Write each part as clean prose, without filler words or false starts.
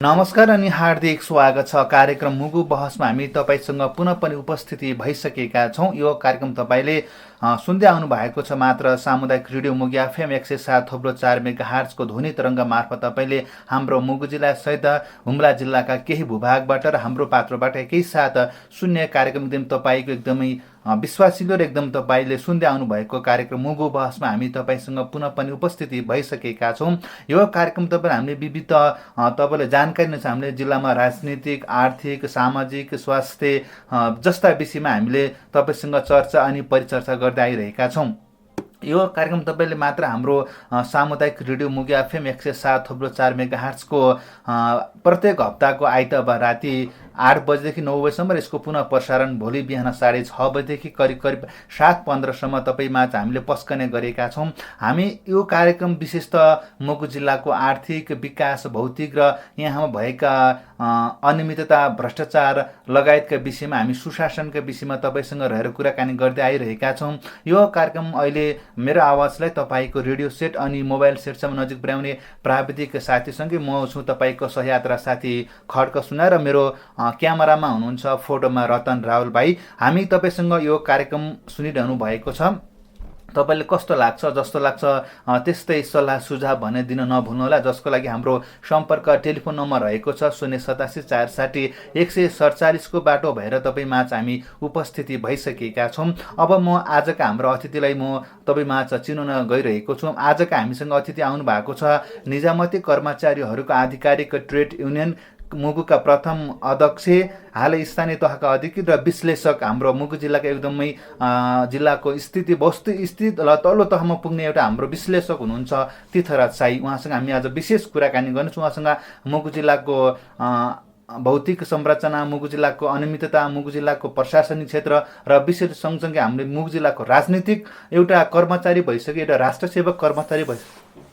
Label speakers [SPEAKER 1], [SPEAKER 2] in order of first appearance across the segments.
[SPEAKER 1] नमस्कार अनि हार्दिक स्वागत छ कार्यक्रम मुगु बहसमा हामी तपाईसँग पुनः पनि उपस्थिति भइसकेका छौँ। यो कार्यक्रम तपाईले सुन्दै आउनु भएको छ मात्र सामुदायिक रेडियो मुगी एफएम 107.4 मेगाहर्जको ध्वनि तरङ्ग मार्फत तपाईले हाम्रो मुगु जिल्ला सहित हुम्ला जिल्लाका केही भूभागबाट र हाम्रो पात्रोबाट एकैसाथ सुन्ने कार्यक्रम एकदम तपाईको एकदमै विश्वासिलो र एकदम तपाईले सुन्दै आउनु भएको कार्यक्रम मुगु बहसमा हामी तपाईसँग पुनः पनि उपस्थिति भइसकेका छौँ। यो कार्यक्रम तपाईले हामीले विविध तपाईले जानकारी नै छ, हामीले जिल्लामा राजनीतिक, आर्थिक, सामाजिक, स्वास्थ्य जस्ता विषयमा हामीले तपाईसँग चर्चा अनि परिचर्चा गर्दै आइरहेका छौँ। यो कार्यक्रम तपाईले मात्र हाम्रो सामुदायिक रेडियो मुगी एफएम 107.4 मेगाहर्जको प्रत्येक हप्ताको आइतबार राति 8 बजेदेखि 9 बजेसम्म, यसको पुनः प्रसारण भोलि बिहान 6:30 बजेदेखि करिब 7:15सम्म तपाईमा हामीले पस्कने गरेका छौँ। हामी यो कार्यक्रम विशेषतः मुगु जिल्लाको आर्थिक विकास, भौतिक र यहाँमा भएका अनियमितता, भ्रष्टाचार लगायतका विषयमा, हामी सुशासनका विषयमा तपाईसँग रहेर कुराकानी गर्दै आइरहेका छौँ। यो कार्यक्रम अहिले मेरो आवाजलाई तपाईको रेडियो सेट अनि मोबाइल सेटसम्म नजिक पुर्याउने प्राविधिक साथीसँगै म छु तपाईको सहयात्रा साथी खड्क सुना र मेरो क्यामेरामा हुनुहुन्छ फोटोमा रतन रावल भाइ। हामी तपाईसँग यो कार्यक्रम सुनिरहनु भएको छ। तपाईले कस्तो लाग्छ, जस्तो लाग्छ त्यस्तै सल्लाह सुझाव भने दिन नभुल्नुहोला, जसको लागि हाम्रो सम्पर्क टेलिफोन नम्बर रहेको छ 087 460 147 को बाटो भएर तपाईमाझ हामी उपस्थिति भइसकेका छौँ। अब म आजका हाम्रो अतिथिलाई म तपाईमाझ चिनाउन गइरहेको छु। आजका हामीसँग अतिथि आउनु भएको छ निजामती कर्मचारीहरूको आधिकारिक ट्रेड युनियन मुगुका प्रथम अध्यक्ष, हालै स्थानीय तहका अधिकृत र विश्लेषक, हाम्रो मुगु जिल्लाको एकदमै जिल्लाको स्थिति वस्तु स्थित तल्लो तहमा पुग्ने एउटा हाम्रो विश्लेषक हुनुहुन्छ तीर्थराज साई। उहाँसँग हामी आज विशेष कुराकानी गर्नेछौँ। उहाँसँग मुगु जिल्लाको भौतिक संरचना, मुगु जिल्लाको अनियमितता, मुगु जिल्लाको प्रशासनिक क्षेत्र र विशेष सँगसँगै हामीले मुगु जिल्लाको राजनीतिक एउटा कर्मचारी भइसक्यो, एउटा राष्ट्र सेवक कर्मचारी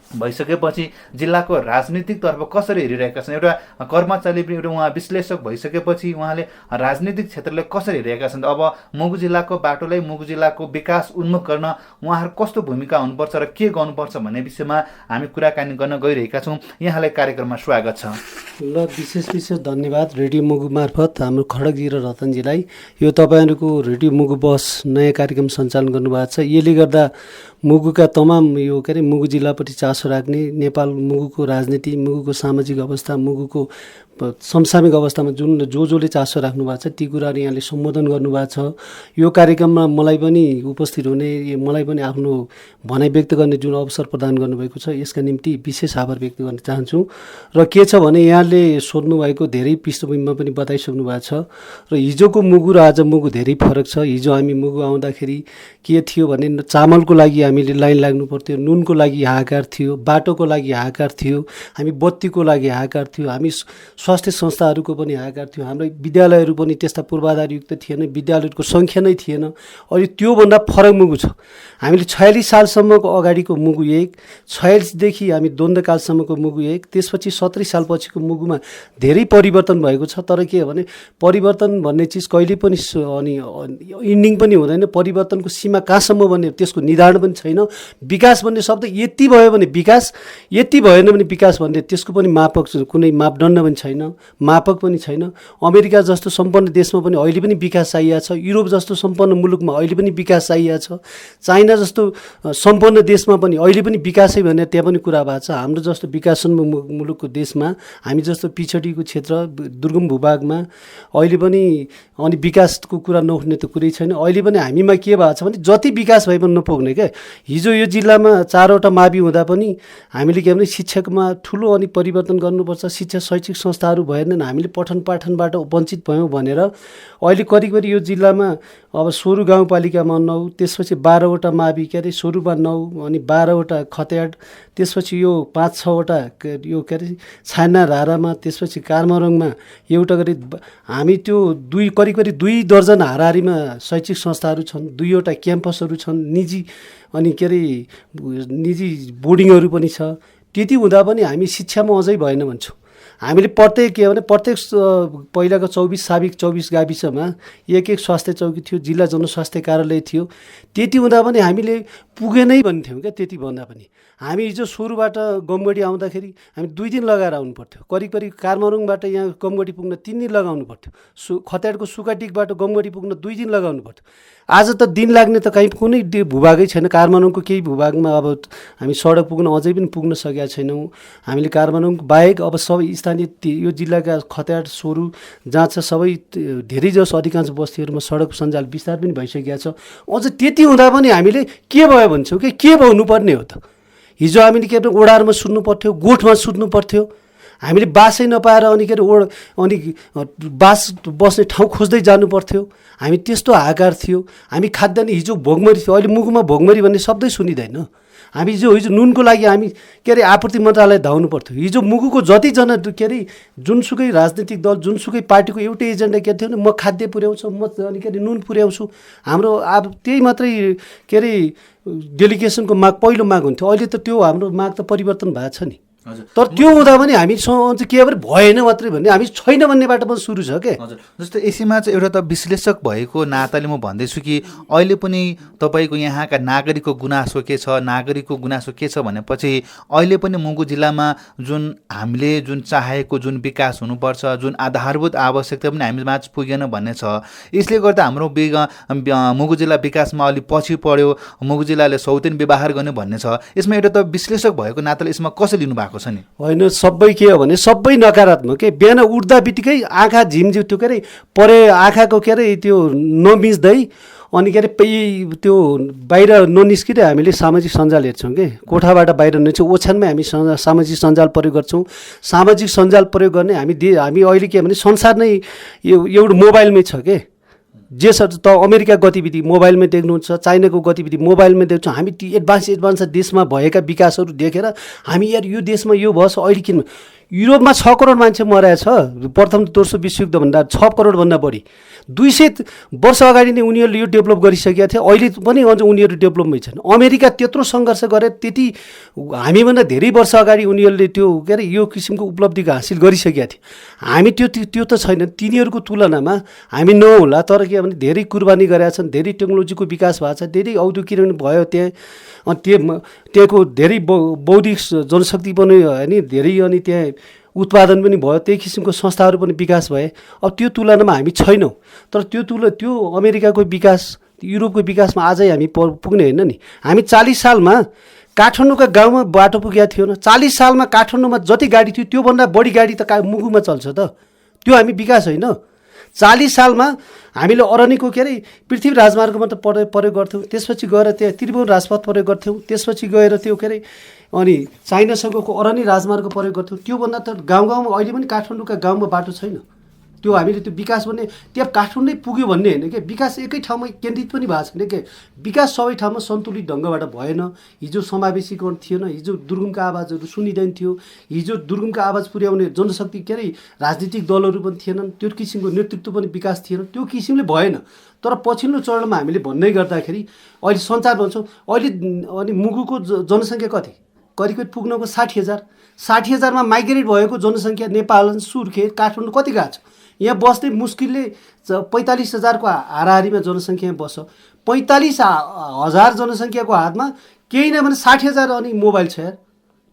[SPEAKER 1] भइसकेपछि जिल्लाको राजनीतिक तर्फ कसरी हेरिरहेका छन्, एउटा कर्मचारी पनि एउटा उहाँ विश्लेषक भइसकेपछि उहाँले राजनीतिक क्षेत्रलाई कसरी हेरिरहेका छन्, अब मुगु जिल्लाको बाटोलाई, मुगु जिल्लाको विकास उन्मुख गर्न उहाँहरू कस्तो भूमिका हुनुपर्छ र के गर्नुपर्छ भन्ने विषयमा हामी कुराकानी गर्न गइरहेका छौँ। यहाँलाई कार्यक्रममा स्वागत छ।
[SPEAKER 2] ल, विशेष धन्यवाद रेडियो मुगु मार्फत हाम्रो खड्कजी र रतनजीलाई। यो तपाईँहरूको रेडियो मुगु बस नयाँ कार्यक्रम सञ्चालन गर्नुभएको छ। यसले गर्दा मुगुका तमाम मुगु जिल्लापट्टि चासो राख्ने, नेपाल मुगुको राजनीति, मुगुको सामाजिक अवस्था, मुगुको समसामयिक अवस्थामा जसले चासो राख्नु भएको छ ती कुराहरू यहाँले सम्बोधन गर्नुभएको छ। यो कार्यक्रममा मलाई पनि उपस्थित हुने, मलाई पनि आफ्नो भनाइ व्यक्त गर्ने जुन अवसर प्रदान गर्नुभएको छ, यसका निम्ति विशेष आभार व्यक्त गर्न चाहन्छु। र के छ भने यहाँले सोध्नुभएको धेरै पृष्ठभूमिमा पनि बताइसक्नु भएको छ र हिजोको मुगु र आज मुगु धेरै फरक छ। हिजो हामी मुगु आउँदाखेरि के थियो भने चामलको लागि हामीले लाइन लाग्नु पर्थ्यो, नुनको लागि हाहाकार थियो, बाटोको लागि हाहाकार थियो, हामी बत्तीको लागि हाहाकार थियो, हामी स्वास्थ्य संस्थाहरूको पनि हाहाकार थियो, हाम्रो विद्यालयहरू पनि त्यस्ता पूर्वाधारयुक्त थिएन, विद्यालयहरूको सङ्ख्या नै थिएन। अहिले त्योभन्दा फरक मुगु छ। हामीले 46 सालसम्मको अगाडिको मुगु एक, 46देखि हामी द्वन्द्वकालसम्मको मुगु एक, त्यसपछि 70 सालपछिको मुगुमा धेरै परिवर्तन भएको छ। तर के हो भने परिवर्तन भन्ने चिज कहिले पनि अनि इन्डिङ पनि हुँदैन, परिवर्तनको सीमा कहाँसम्म भन्ने त्यसको निर्धारण पनि छैन। विकास भन्ने शब्द यति भयो भने विकास, यति भएन भने विकास भन्ने त्यसको पनि मापक कुनै मापदण्ड पनि छैन, मापक पनि छैन। अमेरिका जस्तो सम्पन्न देशमा पनि अहिले पनि विकास चाहिएको छ, युरोप जस्तो सम्पन्न मुलुकमा अहिले पनि विकास चाहिएको छ, चाइना जस्तो सम्पन्न देशमा पनि अहिले पनि विकासै भनेर त्यहाँ पनि कुरा भएको छ। हाम्रो जस्तो विकासोन्मुख मुलुकको देशमा, हामी जस्तो पिछडिएको क्षेत्र दुर्गम भूभागमा अहिले पनि अनि विकासको कुरा नउठ्ने त कुरै छैन। अहिले पनि हामीमा के भएको छ भने जति विकास भए पनि नपुग्ने क्या। हिजो यो जिल्लामा 4वटा मावि हुँदा पनि हामीले के भने शिक्षकमा ठुलो अनि परिवर्तन गर्नुपर्छ, शिक्षा शैक्षिक संस्थाहरू भएनन्, हामीले पठन पाठनबाट वञ्चित भयौँ भनेर अहिले करिब यो जिल्लामा अब 16 गाउँपालिकामा 9, त्यसपछि 12वटा मावि सोरुमा 9 अनि 12वटा खत्याड, त्यसपछि यो 5-6वटा यो छाना रारामा, त्यसपछि कार्मरङमा एउटा गरी हामी त्यो करिब 2 दर्जन हाराहारीमा शैक्षिक संस्थाहरू छन्, 2वटा क्याम्पसहरू छन्, निजी अनि निजी बोर्डिङहरू पनि छ। त्यति हुँदा पनि हामी शिक्षामा अझै भएन भन्छौँ। हामीले प्रत्येक के भने प्रत्येक पहिलाको 24 गाविसमा एक स्वास्थ्य चौकी थियो, जिल्ला जनस्वास्थ्य कार्यालय थियो। त्यति हुँदा पनि हामीले पुगेनै भन्थ्यौँ क्या। त्यति भन्दा पनि हामी हिजो सुरुबाट गमगढी आउँदाखेरि हामी 2 दिन लगाएर आउनु पर्थ्यो। करिब कारमरुङबाट यहाँ गमगढी पुग्न 3 दिन लगाउनु पर्थ्यो। खत्याडको सुकाटिकबाट गमगढी पुग्न 2 दिन लगाउनु पर्थ्यो। आज त दिन लाग्ने त कहीँ कुनै भूभागै छैन। कारमरुङको केही भूभागमा अब हामी सडक पुग्न अझै पनि पुग्न सकेका छैनौँ। हामीले कारमरुङ बाहेक अब सबै स्थानीय यो जिल्लाका खत्याड, सोरु जहाँ छ सबै धेरैजसो अधिकांश बस्तीहरूमा सडक सञ्जाल विस्तार पनि भइसकेको छ। अझ त्यति हुँदा पनि हामीले के भयो भन्छौँ कि के भन्नुपर्ने हो त? हिजो हामीले के भने ओडारमा सुत्नु पर्थ्यो, गोठमा सुत्नु पर्थ्यो। हामीले बासै नपाएर अनि के अरे अनि बास बस्ने ठाउँ खोज्दै जानु पर्थ्यो। हामी त्यस्तो हाहाकार थियो। हामी खाद्यान्न हिजो भोगमरी थियो, अहिले मुगुमा भोगमरी भन्ने शब्दै सुनिँदैन। हामी हिजो नुनको लागि हामी के अरे आपूर्ति मन्त्रालय धाउनु पर्थ्यो। हिजो मुगुको जतिजना के अरे जुनसुकै राजनीतिक दल, जुनसुकै पार्टीको एउटै एजेन्डा के थियो भने म खाद्य पुर्याउँछु, म अनि के अरे नुन पुर्याउँछु। हाम्रो अब त्यही मात्रै के अरे डेलिगेसनको माग पहिलो माग हुन्थ्यो। अहिले त त्यो हाम्रो माग त परिवर्तन भएको छ नि। तर त्यो हुँदा पनि हामी के भएर भएन मात्रै भन्ने, हामी छैन भन्नेबाट पनि सुरु छ क्या।
[SPEAKER 1] हजुर, जस्तो यसैमा चाहिँ एउटा त विश्लेषक भएको नाताले म भन्दैछु कि अहिले पनि तपाईँको यहाँका नागरिकको गुनासो के छ, नागरिकको गुनासो के छ भनेपछि अहिले पनि मुगु जिल्लामा जुन हामीले जुन चाहेको जुन विकास हुनुपर्छ, जुन आधारभूत आवश्यकता पनि हामीमाझ पुगेन भन्ने छ। यसले गर्दा हाम्रो मुगु जिल्ला विकासमा अलि पछि पर्यो, मुगु जिल्लाले सौतेन व्यवहार गर्ने भन्ने छ। यसमा एउटा त विश्लेषक भएको नाताले यसमा कसरी लिनुभएको छ नि?
[SPEAKER 2] होइन, सबै के हो भने सबै नकारात्मक के। बिहान उठ्दा बित्तिकै आँखा झिमझिम त्यो के अरे परे आँखाको के अरे त्यो नमिच्दै अनि के अरे त्यो बाहिर ननिस्किँदै हामीले सामाजिक सञ्जाल हेर्छौँ कि कोठाबाट बाहिर ननिस्क्यो। ओछ्यानमै हामी सामाजिक सञ्जाल प्रयोग गर्छौँ। सामाजिक सञ्जाल प्रयोग गर्ने हामी अहिले के भने संसार नै एउटा मोबाइलमै छ के। जे छ त अमेरिका गतिविधि मोबाइलमै देख्नुहुन्छ, चाइनाको गतिविधि मोबाइलमै देख्छौँ। हामी ती एडभान्स देशमा भएका विकासहरू देखेर हामी यार यो देशमा यो भएछ अहिले किन। युरोपमा 6 करोड मान्छे मरेछ प्रथम दोस्रो विश्वयुद्धभन्दा 6 करोडभन्दा बढी। 200 वर्ष अगाडि नै उनीहरूले यो डेभलप गरिसकेका थिए। अहिले पनि अझ उनीहरू डेभलपमै छन्। अमेरिका त्यत्रो सङ्घर्ष गरे, त्यति हामीभन्दा धेरै वर्ष अगाडि उनीहरूले त्यो के अरे यो किसिमको उपलब्धिको हासिल गरिसकेका थिए। हामी त्यो त छैन। तिनीहरूको तुलनामा हामी नहोला, तर के भने धेरै कुर्बानी गरेका छन्, धेरै टेक्नोलोजीको विकास भएको छ, धेरै औद्योगिकीकरण भयो त्यहाँ। अनि त्यहाँको धेरै बौद्धिक जनशक्ति पनि होइन, धेरै अनि त्यहाँ उत्पादन पनि भयो, त्यही किसिमको संस्थाहरू पनि विकास भए। अब त्यो तुलनामा हामी छैनौँ। तर त्यो अमेरिकाको विकास, युरोपको विकासमा आजै हामी पुग्ने होइन नि। हामी 40 सालमा काठमाडौँका गाउँमा बाटो पुगेका थिएन। 40 सालमा काठमाडौँमा जति गाडी थियो त्योभन्दा बढी गाडी त मुगुमा चल्छ त। त्यो हामी विकास होइन। 40 सालमा हामीले अरनिको के अरे पृथ्वी राजमार्गमा त प्रयोग गर्थ्यौँ। त्यसपछि गएर त्यहाँ त्रिभुवन राजपथ प्रयोग गर्थ्यौँ। त्यसपछि गएर त्यो के अरे अनि चाइनासँगको अरनी राजमार्ग प्रयोग गर्थ्यौँ। त्योभन्दा त गाउँमा अहिले पनि काठमाडौँका गाउँमा बाटो छैन। त्यो हामीले त्यो विकास भन्ने त्यहाँ काठमाडौँ पुग्यो भन्ने होइन कि। विकास एकै ठाउँमा केन्द्रित पनि भएको छैन कि। विकास सबै ठाउँमा सन्तुलित ढङ्गबाट भएन। हिजो समावेशीकरण थिएन। हिजो दुर्गमका आवाजहरू सुनिँदैन थियो। हिजो दुर्गमका आवाज पुर्याउने जनशक्ति के अरे राजनीतिक दलहरू पनि थिएनन्। त्यो किसिमको नेतृत्व पनि विकास थिएन। त्यो किसिमले भएन। तर पछिल्लो चरणमा हामीले भन्दै गर्दाखेरि अहिले सञ्चार भन्छौँ। अहिले अनि मुगुको जनसङ्ख्या कति? करिब पुग्नको 60,000। 60,000मा माइग्रेट भएको जनसङ्ख्या नेपाल, सुर्खेत, काठमाडौँ कति गएको छ? यहाँ बस्दै मुस्किलले 45,000को हाराहारीमा जनसङ्ख्या बस्छ। 45,000 जनसङ्ख्याको हातमा केही नै भने 60,000 अनि मोबाइल छ यार।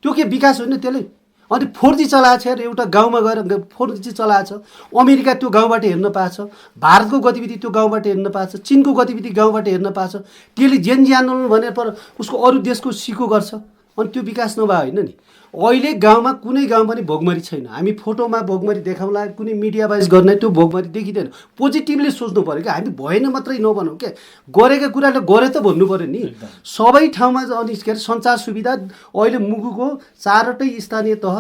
[SPEAKER 2] त्यो के विकास होइन त्यसले? अनि 4G चलाएको छ यार। एउटा गाउँमा गएर 4G चलाएको छ। अमेरिका त्यो गाउँबाट हेर्न पाएछ। भारतको गतिविधि त्यो गाउँबाट हेर्न पाएछ। चीनको गतिविधि गाउँबाट हेर्न पाएछ। त्यसले जेन आन्दोलन भनेर पर उसको अरू देशको सिको गर्छ। अनि त्यो विकास नभए होइन नि। अहिले गाउँमा कुनै गाउँ पनि भोगमरी छैन। हामी फोटोमा भोगमरी देखाउँला, कुनै मिडियावाइज गर्ने त्यो भोगमरी देखिँदैन। पोजिटिभली सोच्नु पऱ्यो क्या। हामी भएन मात्रै नभनौँ क्या। गरेका कुराले गरे त भन्नु पऱ्यो नि। सबै ठाउँमा अनि के अरे सञ्चार सुविधा अहिले मुगुको 4वटै स्थानीय तह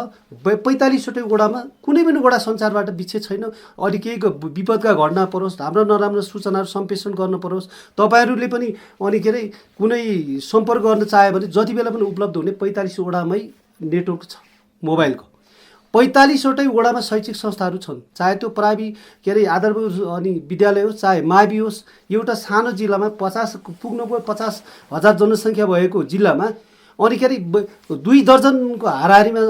[SPEAKER 2] 45वटै वडामा कुनै पनि वडा सञ्चारबाट विच्छेद छैन। अहिले केही विपदका घटना परोस्, हाम्रो नराम्रो सूचनाहरू सम्प्रेषण गर्न परोस्, तपाईँहरूले पनि अनि के अरे कुनै सम्पर्क गर्न चाह्यो भने जति बेला पनि उपलब्ध हुने 45 वडामै नेटवर्क छ मोबाइलको। 45वटै वडामा शैक्षिक संस्थाहरू छन्। चाहे त्यो प्राइभेट के अरे आधारभूत अनि विद्यालय होस्, चाहे मावि होस्। एउटा सानो जिल्लामा 50 पुग्नको 50,000 जनसङ्ख्या भएको जिल्लामा अनि के अरे 2 दर्जनको हाराहारीमा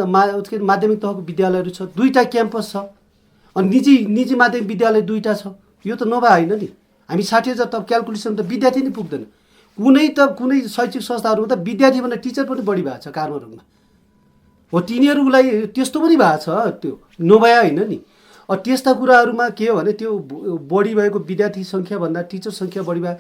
[SPEAKER 2] माध्यमिक तहको विद्यालयहरू छ, 2टा क्याम्पस छ, अनि निजी माध्यमिक विद्यालय 2टा छ। यो त नभए होइन नि, हामी 60,000 त क्यालकुलेसन त विद्यार्थी नै पुग्दैन। कुनै शैक्षिक संस्थाहरूमा त विद्यार्थीभन्दा टिचर पनि बढी भएको छ काठमाडौँमा हो। तिनीहरूलाई त्यस्तो पनि भएको छ, त्यो नभए होइन नि। त्यस्ता कुराहरूमा के हो भने त्यो बढी भएको विद्यार्थी सङ्ख्याभन्दा टिचर सङ्ख्या बढी भए,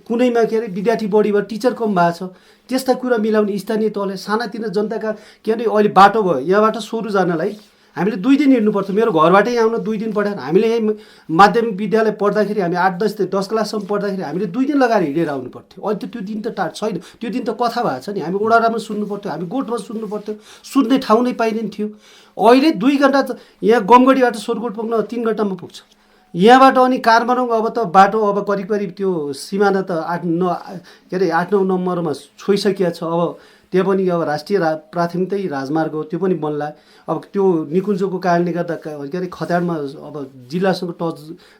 [SPEAKER 2] कुनैमा के अरे विद्यार्थी बढी भयो टिचर कम भएको छ, त्यस्ता कुरा मिलाउने स्थानीय तहले सानातिना जनताका के अरे अहिले बाटो भयो, यहाँबाट सोरु जानलाई हामीले 2 दिन हिँड्नु पर्थ्यो। मेरो घरबाटै आउन 2 दिन पठाएर हामीले यहीँ माध्यमिक विद्यालय पढ्दाखेरि हामी 8-10 क्लाससम्म पढ्दाखेरि हामीले 2 दिन लगाएर हिँडेर आउनु पर्थ्यो। अहिले त त्यो दिन त छैन, त्यो दिन त कथा भएको छ नि। हामी ओडारामा सुन्नु पर्थ्यो, हामी गोठमा सुन्नु पर्थ्यो, सुन्ने ठाउँ नै पाइँदैन थियो। अहिले 2 घन्टा यहाँ गमगढीबाट सोरगोट पुग्न 3 घन्टामा पुग्छ। यहाँबाट अनि काठमाडौँ अब त बाटो अब करिब त्यो सिमाना त 8-9 नम्बरमा छोइसकिया छ। अब त्यहाँ पनि अब राष्ट्रिय प्राथमिकतै राजमार्ग हो, त्यो पनि बन्ला। अब त्यो निकुञ्जको कारणले गर्दा के अरे खत्याडमा अब जिल्लासँग टच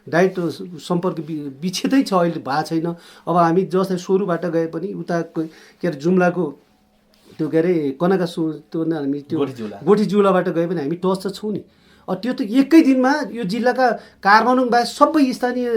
[SPEAKER 2] डाइरेक्ट सम्पर्क विच्छेदै छ, अहिले भएको छैन। अब हामी जस्तै सोरुबाट गए पनि उता के अरे जुम्लाको त्यो के अरे कनका त्यो हामी त्यो गोठी जुलाबाट गए पनि हामी टच त छौँ नि। त्यो त एकै दिनमा यो जिल्लाका काठमाडौँ बाहेक सबै स्थानीय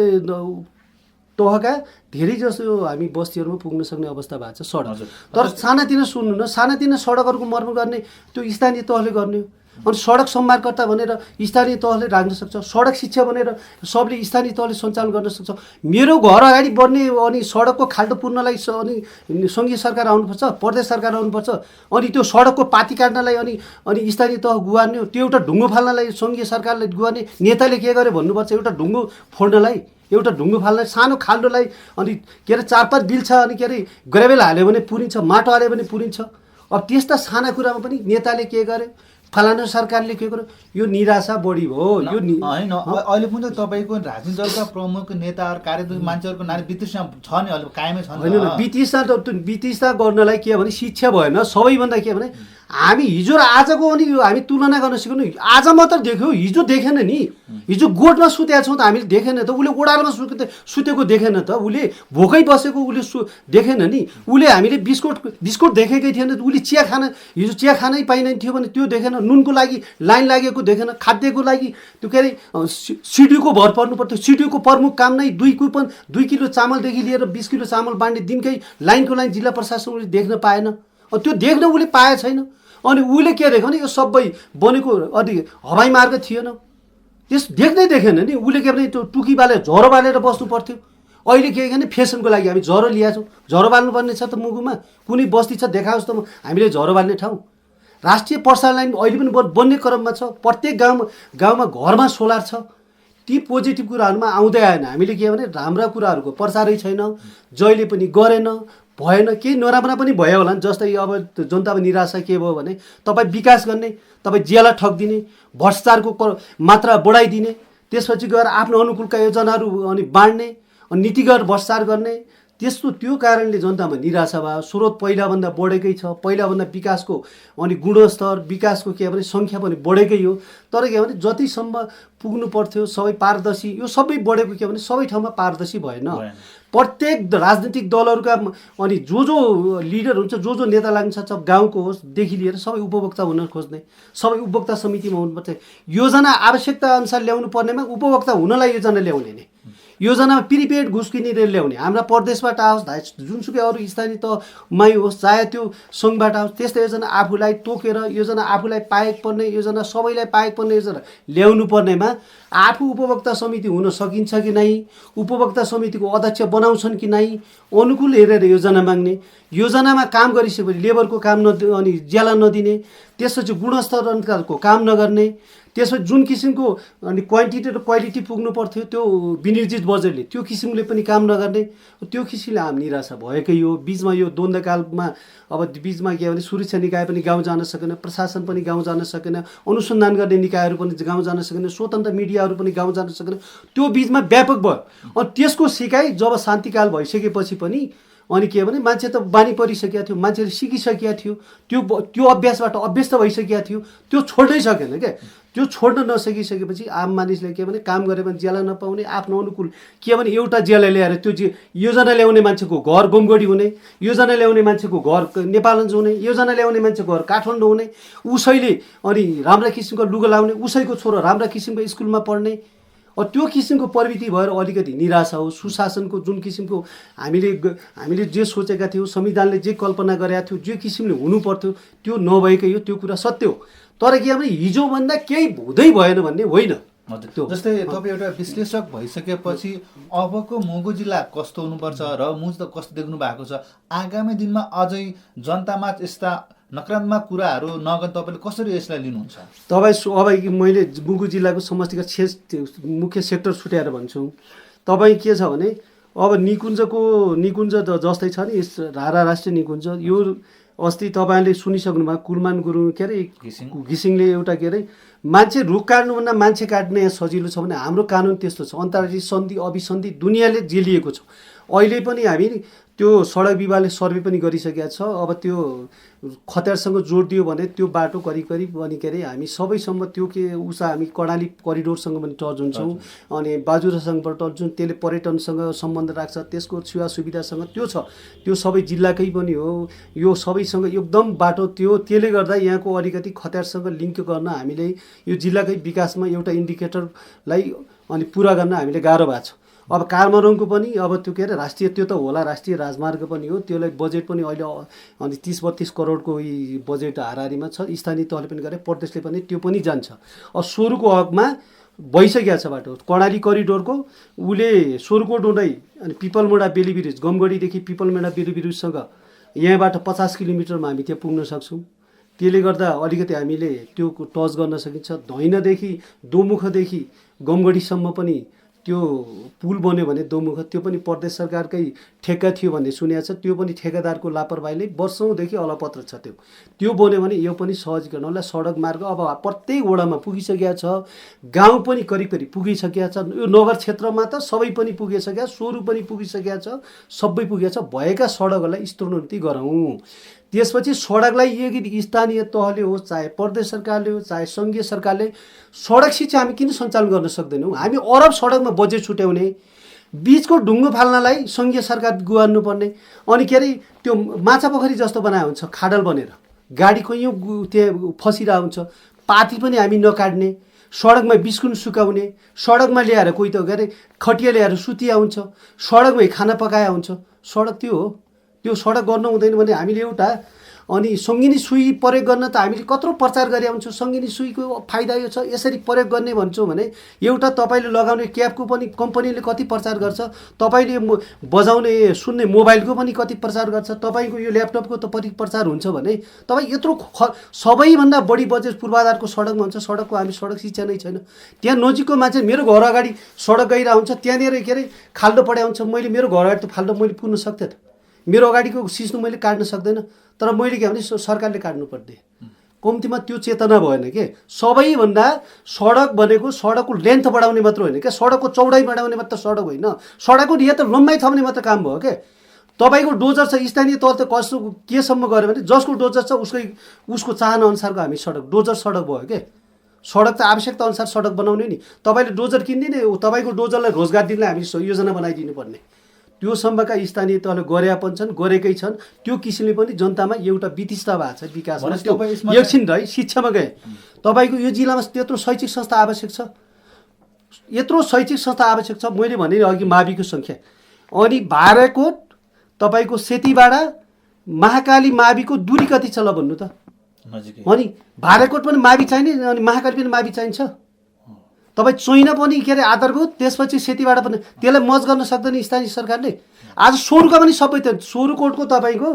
[SPEAKER 2] तहका धेरै जसो हामी बस्तीहरूमा पुग्न सक्ने अवस्था भएको छ सडक। तर सानातिना सुन्नु न, सानातिना सडकहरूको मर्मत गर्ने त्यो स्थानीय तहले गर्ने हो। अनि सडक सम्मार्गकर्ता भनेर स्थानीय तहले राख्न सक्छ, सडक शिक्षा भनेर सबले स्थानीय तहले सञ्चालन गर्न सक्छ। मेरो घर अगाडि बन्ने अनि सडकको खाल्डो पुर्नलाई अनि सङ्घीय सरकार आउनुपर्छ, प्रदेश सरकार आउनुपर्छ, अनि त्यो सडकको पाती काट्नलाई अनि स्थानीय तह गुहार्ने हो। त्यो एउटा ढुङ्गो फाल्नलाई सङ्घीय सरकारले गुहार्ने, नेताले के गर्यो भन्नुपर्छ, एउटा ढुङ्गो फोड्नलाई, एउटा ढुङ्गो फाल्नलाई, सानो खाल्डोलाई अनि के अरे 4-5 बिल छ, अनि के अरे ग्रेभेल हाल्यो भने पुरिन्छ, माटो हाल्यो भने पुरिन्छ। अब त्यस्ता साना कुरामा पनि नेताले के गर्यो, फलाना सरकारले के गर्यो, यो निराशा बढी भयो। यो
[SPEAKER 1] होइन, अहिले पनि त तपाईँको राजनीतिक दलका प्रमुख नेताहरू कार्यदल मान्छेहरूको नानी वितृष्णा छ नि, अहिले कायमै छ नि।
[SPEAKER 2] होइन, वितृष्णा गर्नलाई के भने शिक्षा भएन। सबैभन्दा के भने हामी हिजो र आजको अनि हामी तुलना गर्न सिक्नु। आज मात्र देख्यो, हिजो देखेन नि। हिजो गोठमा सुतेका छौँ त हामीले देखेन त, उसले ओडारमा सुतेको देखेन त, उसले भोकै बसेको उसले देखेन नि। उसले हामीले बिस्कुट देखेकै थिएन, उसले हिजो चिया खानै पाइँदैन थियो भने त्यो देखेन, नुनको लागि लाइन लागेको देखेन, खाद्यको लागि त्यो के अरे सिडिओको भर पर्नु पर्थ्यो। सिडिओको प्रमुख काम नै 2 किलो चामलदेखि लिएर 20 किलो चामल बाँड्ने दिनकै लाइनको लाइन जिल्ला प्रशासन उसले देख्न पाएन। त्यो देख्न उसले पाए छैन। अनि उसले के देख्यो भने यो सबै बनेको अनि हवाई मार्ग थिएन, त्यस देख्नै देखेन नि। उसले के भने त्यो टुकी बालेर झरो बालेर बस्नु पर्थ्यो। अहिले के भने फेसनको लागि हामी झरो ल्याएको छौँ, झरो बाल्नुपर्ने छ त। मुगुमा कुनै बस्ती छ देखाओस् त हामीले झरो बाल्ने ठाउँ। राष्ट्रिय प्रसारण लाइन अहिले पनि बन्ने क्रममा छ। प्रत्येक गाउँमा घरमा सोलर छ। ती पोजिटिभ कुराहरूमा आउँदै आएन। हामीले के भने राम्रा कुराहरूको प्रचारै छैन, जहिले पनि गरेन, भएन। केही नराम्रा पनि भयो होला नि। जस्तै अब जनतामा निराशा के भयो भने तपाईँ विकास गर्ने, तपाईँ ज्याला ठगिदिने, भ्रष्टाचारको मात्रा बढाइदिने, त्यसपछि गएर आफ्नो अनुकूलका योजनाहरू अनि बाँड्ने, अनि नीतिगत भ्रष्टाचार गर्ने, त्यो कारणले जनतामा निराशा भयो। स्रोत पहिलाभन्दा बढेकै छ, पहिलाभन्दा विकासको अनि गुणस्तर विकासको के भने सङ्ख्या पनि बढेकै हो। तर के भने जतिसम्म पुग्नु पर्थ्यो सबै पारदर्शी, यो सबै बढेको के भने सबै ठाउँमा पारदर्शी भएन। प्रत्येक राजनीतिक दलहरूका अनि जो लिडर हुन्छ, जो नेता लाग्छ, गाउँको होस् देखि लिएर सबै उपभोक्ता हुन खोज्ने, सबै उपभोक्ता समितिमा हुनुपर्छ। योजना आवश्यकता अनुसार ल्याउनु पर्नेमा उपभोक्ता हुनलाई योजना ल्याउने नि, योजनामा प्रिपेड घुस किनेर ल्याउने। हाम्रा प्रदेशबाट आओस्, जुनसुकै अरू स्थानीय तहमै होस्, चाहे त्यो सङ्घबाट आओस्, त्यस्तो योजना आफूलाई तोकेर योजना आफूलाई पाएको पर्ने योजना, सबैलाई पाएको पर्ने योजना ल्याउनु पर्नेमा आफू उपभोक्ता समिति हुन सकिन्छ कि नै, उपभोक्ता समितिको अध्यक्ष बनाउँछन् कि नै, अनुकूल हेरेर योजना माग्ने, योजनामा काम गरिसकेपछि लेबरको काम अनि ज्याला नदिने, त्यसपछि गुणस्तर अनुसारको काम नगर्ने, त्यसपछि जुन किसिमको अनि क्वान्टिटी र क्वालिटी पुग्नु पर्थ्यो त्यो विनियोजित बजेटले त्यो किसिमले पनि काम नगर्ने, त्यो किसिमले हामी निराशा भएकै हो। बिचमा यो द्वन्द्वकालमा अब बिचमा के भने सुरक्षा निकाय पनि गाउँ जान सकेन, प्रशासन पनि गाउँ जान सकेन, अनुसन्धान गर्ने निकायहरू पनि गाउँ जान सकेन, स्वतन्त्र मिडियाहरू पनि गाउँ जान सकेन। त्यो बिचमा व्यापक भयो। अनि त्यसको सिकाइ जब शान्तिकाल भइसकेपछि पनि अनि के भने मान्छे त बानी परिसकेको थियो, मान्छेले सिकिसकेका थियो, त्यो अभ्यासबाट अभ्यस्त भइसकेका थियो, त्यो छोड्नै सकेन क्या। त्यो छोड्न नसकिसकेपछि आम मानिसले के भने काम गरे भने ज्याला नपाउने, आफ्नो अनुकूल के भने एउटा ज्याला ल्याएर त्यो योजना ल्याउने मान्छेको घर गोमगढी हुने, योजना ल्याउने मान्छेको घर नेपालगञ्ज हुने, योजना ल्याउने मान्छेको घर काठमाडौँ हुने, उसैले अनि राम्रा किसिमको लुगा लाउने, उसैको छोरो राम्रा किसिमको स्कुलमा पढ्ने। त्यो किसिमको प्रवृत्ति भएर अलिकति निराशा हो। सुशासनको जुन किसिमको हामीले जे सोचेका थियौँ, संविधानले जे कल्पना गरेका थियौँ, जे किसिमले हुनुपर्थ्यो त्यो नभएकै हो, त्यो कुरा सत्य हो। तर के भने हिजोभन्दा केही हुँदै भएन भन्ने होइन।
[SPEAKER 1] जस्तै तपाईँ एउटा विश्लेषक भइसकेपछि अबको मुगु जिल्ला कस्तो हुनुपर्छ र मुज त कस्तो देख्नु भएको छ, आगामी दिनमा अझै जनतामा यस्ता नकारात्मक कुराहरू नगर्न तपाईँले कसरी यसलाई लिनुहुन्छ?
[SPEAKER 2] तपाईँ अब मैले मुगु जिल्लाको समष्टिगत मुख्य सेक्टर छुट्याएर भन्छु। तपाईँ के छ भने अब निकुञ्ज जस्तै छ नि, रारा राष्ट्रिय निकुञ्ज, यो अस्ति तपाईँले सुनिसक्नु भयो, कुलमान गुरुङ के अरे घिसिङले एउटा के अरे मान्छे रुख काट्नुभन्दा मान्छे काट्ने सजिलो छ भने हाम्रो कानुन त्यस्तो छ। अन्तर्राष्ट्रिय सन्धि अभिसन्धि दुनियाँले जेलिएको छ। अहिले पनि हामी त्यो सडक विभागले सर्वे पनि गरिसकेका छ। अब त्यो खतियारसँग जोड दियो भने त्यो बाटो करिब अनि के अरे हामी सबैसम्म त्यो के उषा हामी कर्णाली करिडोरसँग पनि टच हुन्छौँ, अनि बाजुरासँग पनि टच हुन्छौँ। त्यसले पर्यटनसँग सम्बन्ध राख्छ, त्यसको सेवा सुविधासँग त्यो छ। त्यो सबै जिल्लाकै पनि हो, यो सबैसँग एकदम बाटो त्यसले गर्दा यहाँको अलिकति खतियारसँग लिङ्क गर्न हामीले यो जिल्लाकै विकासमा एउटा इन्डिकेटरलाई अनि पुरा गर्न हामीले गाह्रो भएको छ। अब कामरङको पनि अब त्यो के अरे राष्ट्रिय त्यो त होला, राष्ट्रिय राजमार्ग पनि हो, त्यसलाई बजेट पनि अहिले अनि 30-32 करोडको बजेट हाराहारीमा छ। स्थानीय तहले पनि गरे, प्रदेशले पनि त्यो पनि जान्छ। अब सोरुको हकमा भइसकेको छ बाटो, कर्णाली करिडोरको उसले सोरुकोट हुँदै अनि पिपलमुडा बेली ब्रिज, गमगढीदेखि पिपलमुडा बेली ब्रिजसँग यहाँबाट 50 किलोमिटरमा हामी त्यहाँ पुग्न सक्छौँ। त्यसले गर्दा अलिकति हामीले त्यो टच गर्न सकिन्छ। धैनादेखि दोमुखदेखि गमगढीसम्म पनि त्यो पुल बन्यो भने दोमुख, त्यो पनि प्रदेश सरकारकै ठेक्का थियो भन्ने सुनेको छ। त्यो पनि ठेकेदारको लापरवाहीले वर्षौँदेखि अलपत्र छ। त्यो बन्यो भने यो पनि सहजीकरण होला। सडक मार्ग अब प्रत्येक वडामा पुगिसकेका छ, गाउँ पनि करिब पुगिसकेका छ, यो नगर क्षेत्रमा त सबै पनि पुगिसकेका, सोरु पनि पुगिसकेका छ, सबै पुगेको छ। भएका सडकहरूलाई स्तरोन्नति गरौँ। त्यसपछि सडकलाई यदि स्थानीय तहले होस्, चाहे प्रदेश सरकारले होस्, चाहे सङ्घीय सरकारले, सडक शिक्षा हामी किन सञ्चालन गर्न सक्दैनौँ? हामी अरब सडकमा बजेट छुट्याउने, बिचको ढुङ्गो फाल्नलाई सङ्घीय सरकार गुहार्नुपर्ने, अनि के अरे त्यो माछा पोखरी जस्तो बनाएको हुन्छ खाडल बनेर, गाडी कैयौँ त्यहाँ फसिरहेको हुन्छ, पाती पनि हामी नकाट्ने, सडकमा बिस्कुट सुकाउने, सडकमा ल्याएर कोही त के अरे खटिया ल्याएर सुतिया हुन्छ, सडकमै खाना पकाया हुन्छ। सडक त्यो हो। त्यो सडक गर्न हुँदैन भने हामीले एउटा अनि सङ्गिनी सुई प्रयोग गर्न त हामीले कत्रो प्रचार गरेका हुन्छौँ। सङ्गिनी सुईको फाइदा यो छ, यसरी प्रयोग गर्ने भन्छौँ भने एउटा तपाईँले लगाउने क्यापको पनि कम्पनीले कति प्रचार गर्छ, तपाईँले बजाउने सुन्ने मोबाइलको पनि कति प्रचार गर्छ, तपाईँको यो ल्यापटपको त कति प्रचार हुन्छ भने तपाईँ यत्रो सबैभन्दा बढी बजेट पूर्वाधारको सडकमा हुन्छ। सडकको हामी सडक शिक्षा नै छैन। त्यहाँ नजिकको मान्छे मेरो घर अगाडि सडक गइरहेको हुन्छ, त्यहाँनिर के अरे खाल्डो पढाइ हुन्छ, मैले मेरो घर अगाडि त खाल्डो मैले पुग्न सक्थेँ त, मेरो अगाडिको सिस्नु मैले काट्न सक्दैन, तर मैले के भने सरकारले काट्नु पर्ने। कम्तीमा त्यो चेतना भएन के। सबैभन्दा सडक भनेको सडकको लेन्थ बढाउने मात्र होइन क्या, सडकको चौडाइ बढाउने मात्र सडक होइन, सडकको यहाँ त लम्बाइ थप्ने मात्र काम भयो क्या। तपाईँको डोजर छ, स्थानीय तह त कस्तो केसम्म गऱ्यो भने जसको डोजर छ उसको चाहना अनुसारको हामी सडक डोजर सडक भयो क्या। सडक त आवश्यकता अनुसार सडक बनाउने नि, तपाईँले डोजर किनिदिने, तपाईँको डोजरलाई रोजगार दिनलाई हामी योजना बनाइदिनु पर्ने। त्यो सम्मका स्थानीय तहले गरेका छन्, गरेकै छन्। त्यो किसिमले पनि जनतामा एउटा वितिष्ठा भएको छ विकासमा। त्यो एकछिन है शिक्षामा गए, तपाईँको यो जिल्लामा त्यत्रो शैक्षिक संस्था आवश्यक छ, यत्रो शैक्षिक संस्था आवश्यक छ। मैले भने अघि माविको सङ्ख्या, अनि भाराकोट तपाईँको सेतीबाडा महाकाली माविको दूरी कति छ ल भन्नु त? अनि भाराकोट पनि मावि चाहिने, अनि महाकाली पनि मावि चाहिन्छ। तपाईँ चोइना पनि के अरे आधारभूत, त्यसपछि सेतीबाट पनि, त्यसलाई मज गर्न सक्दैन स्थानीय सरकारले। आज सोरुका पनि सबै त सोरुकोटको तपाईँको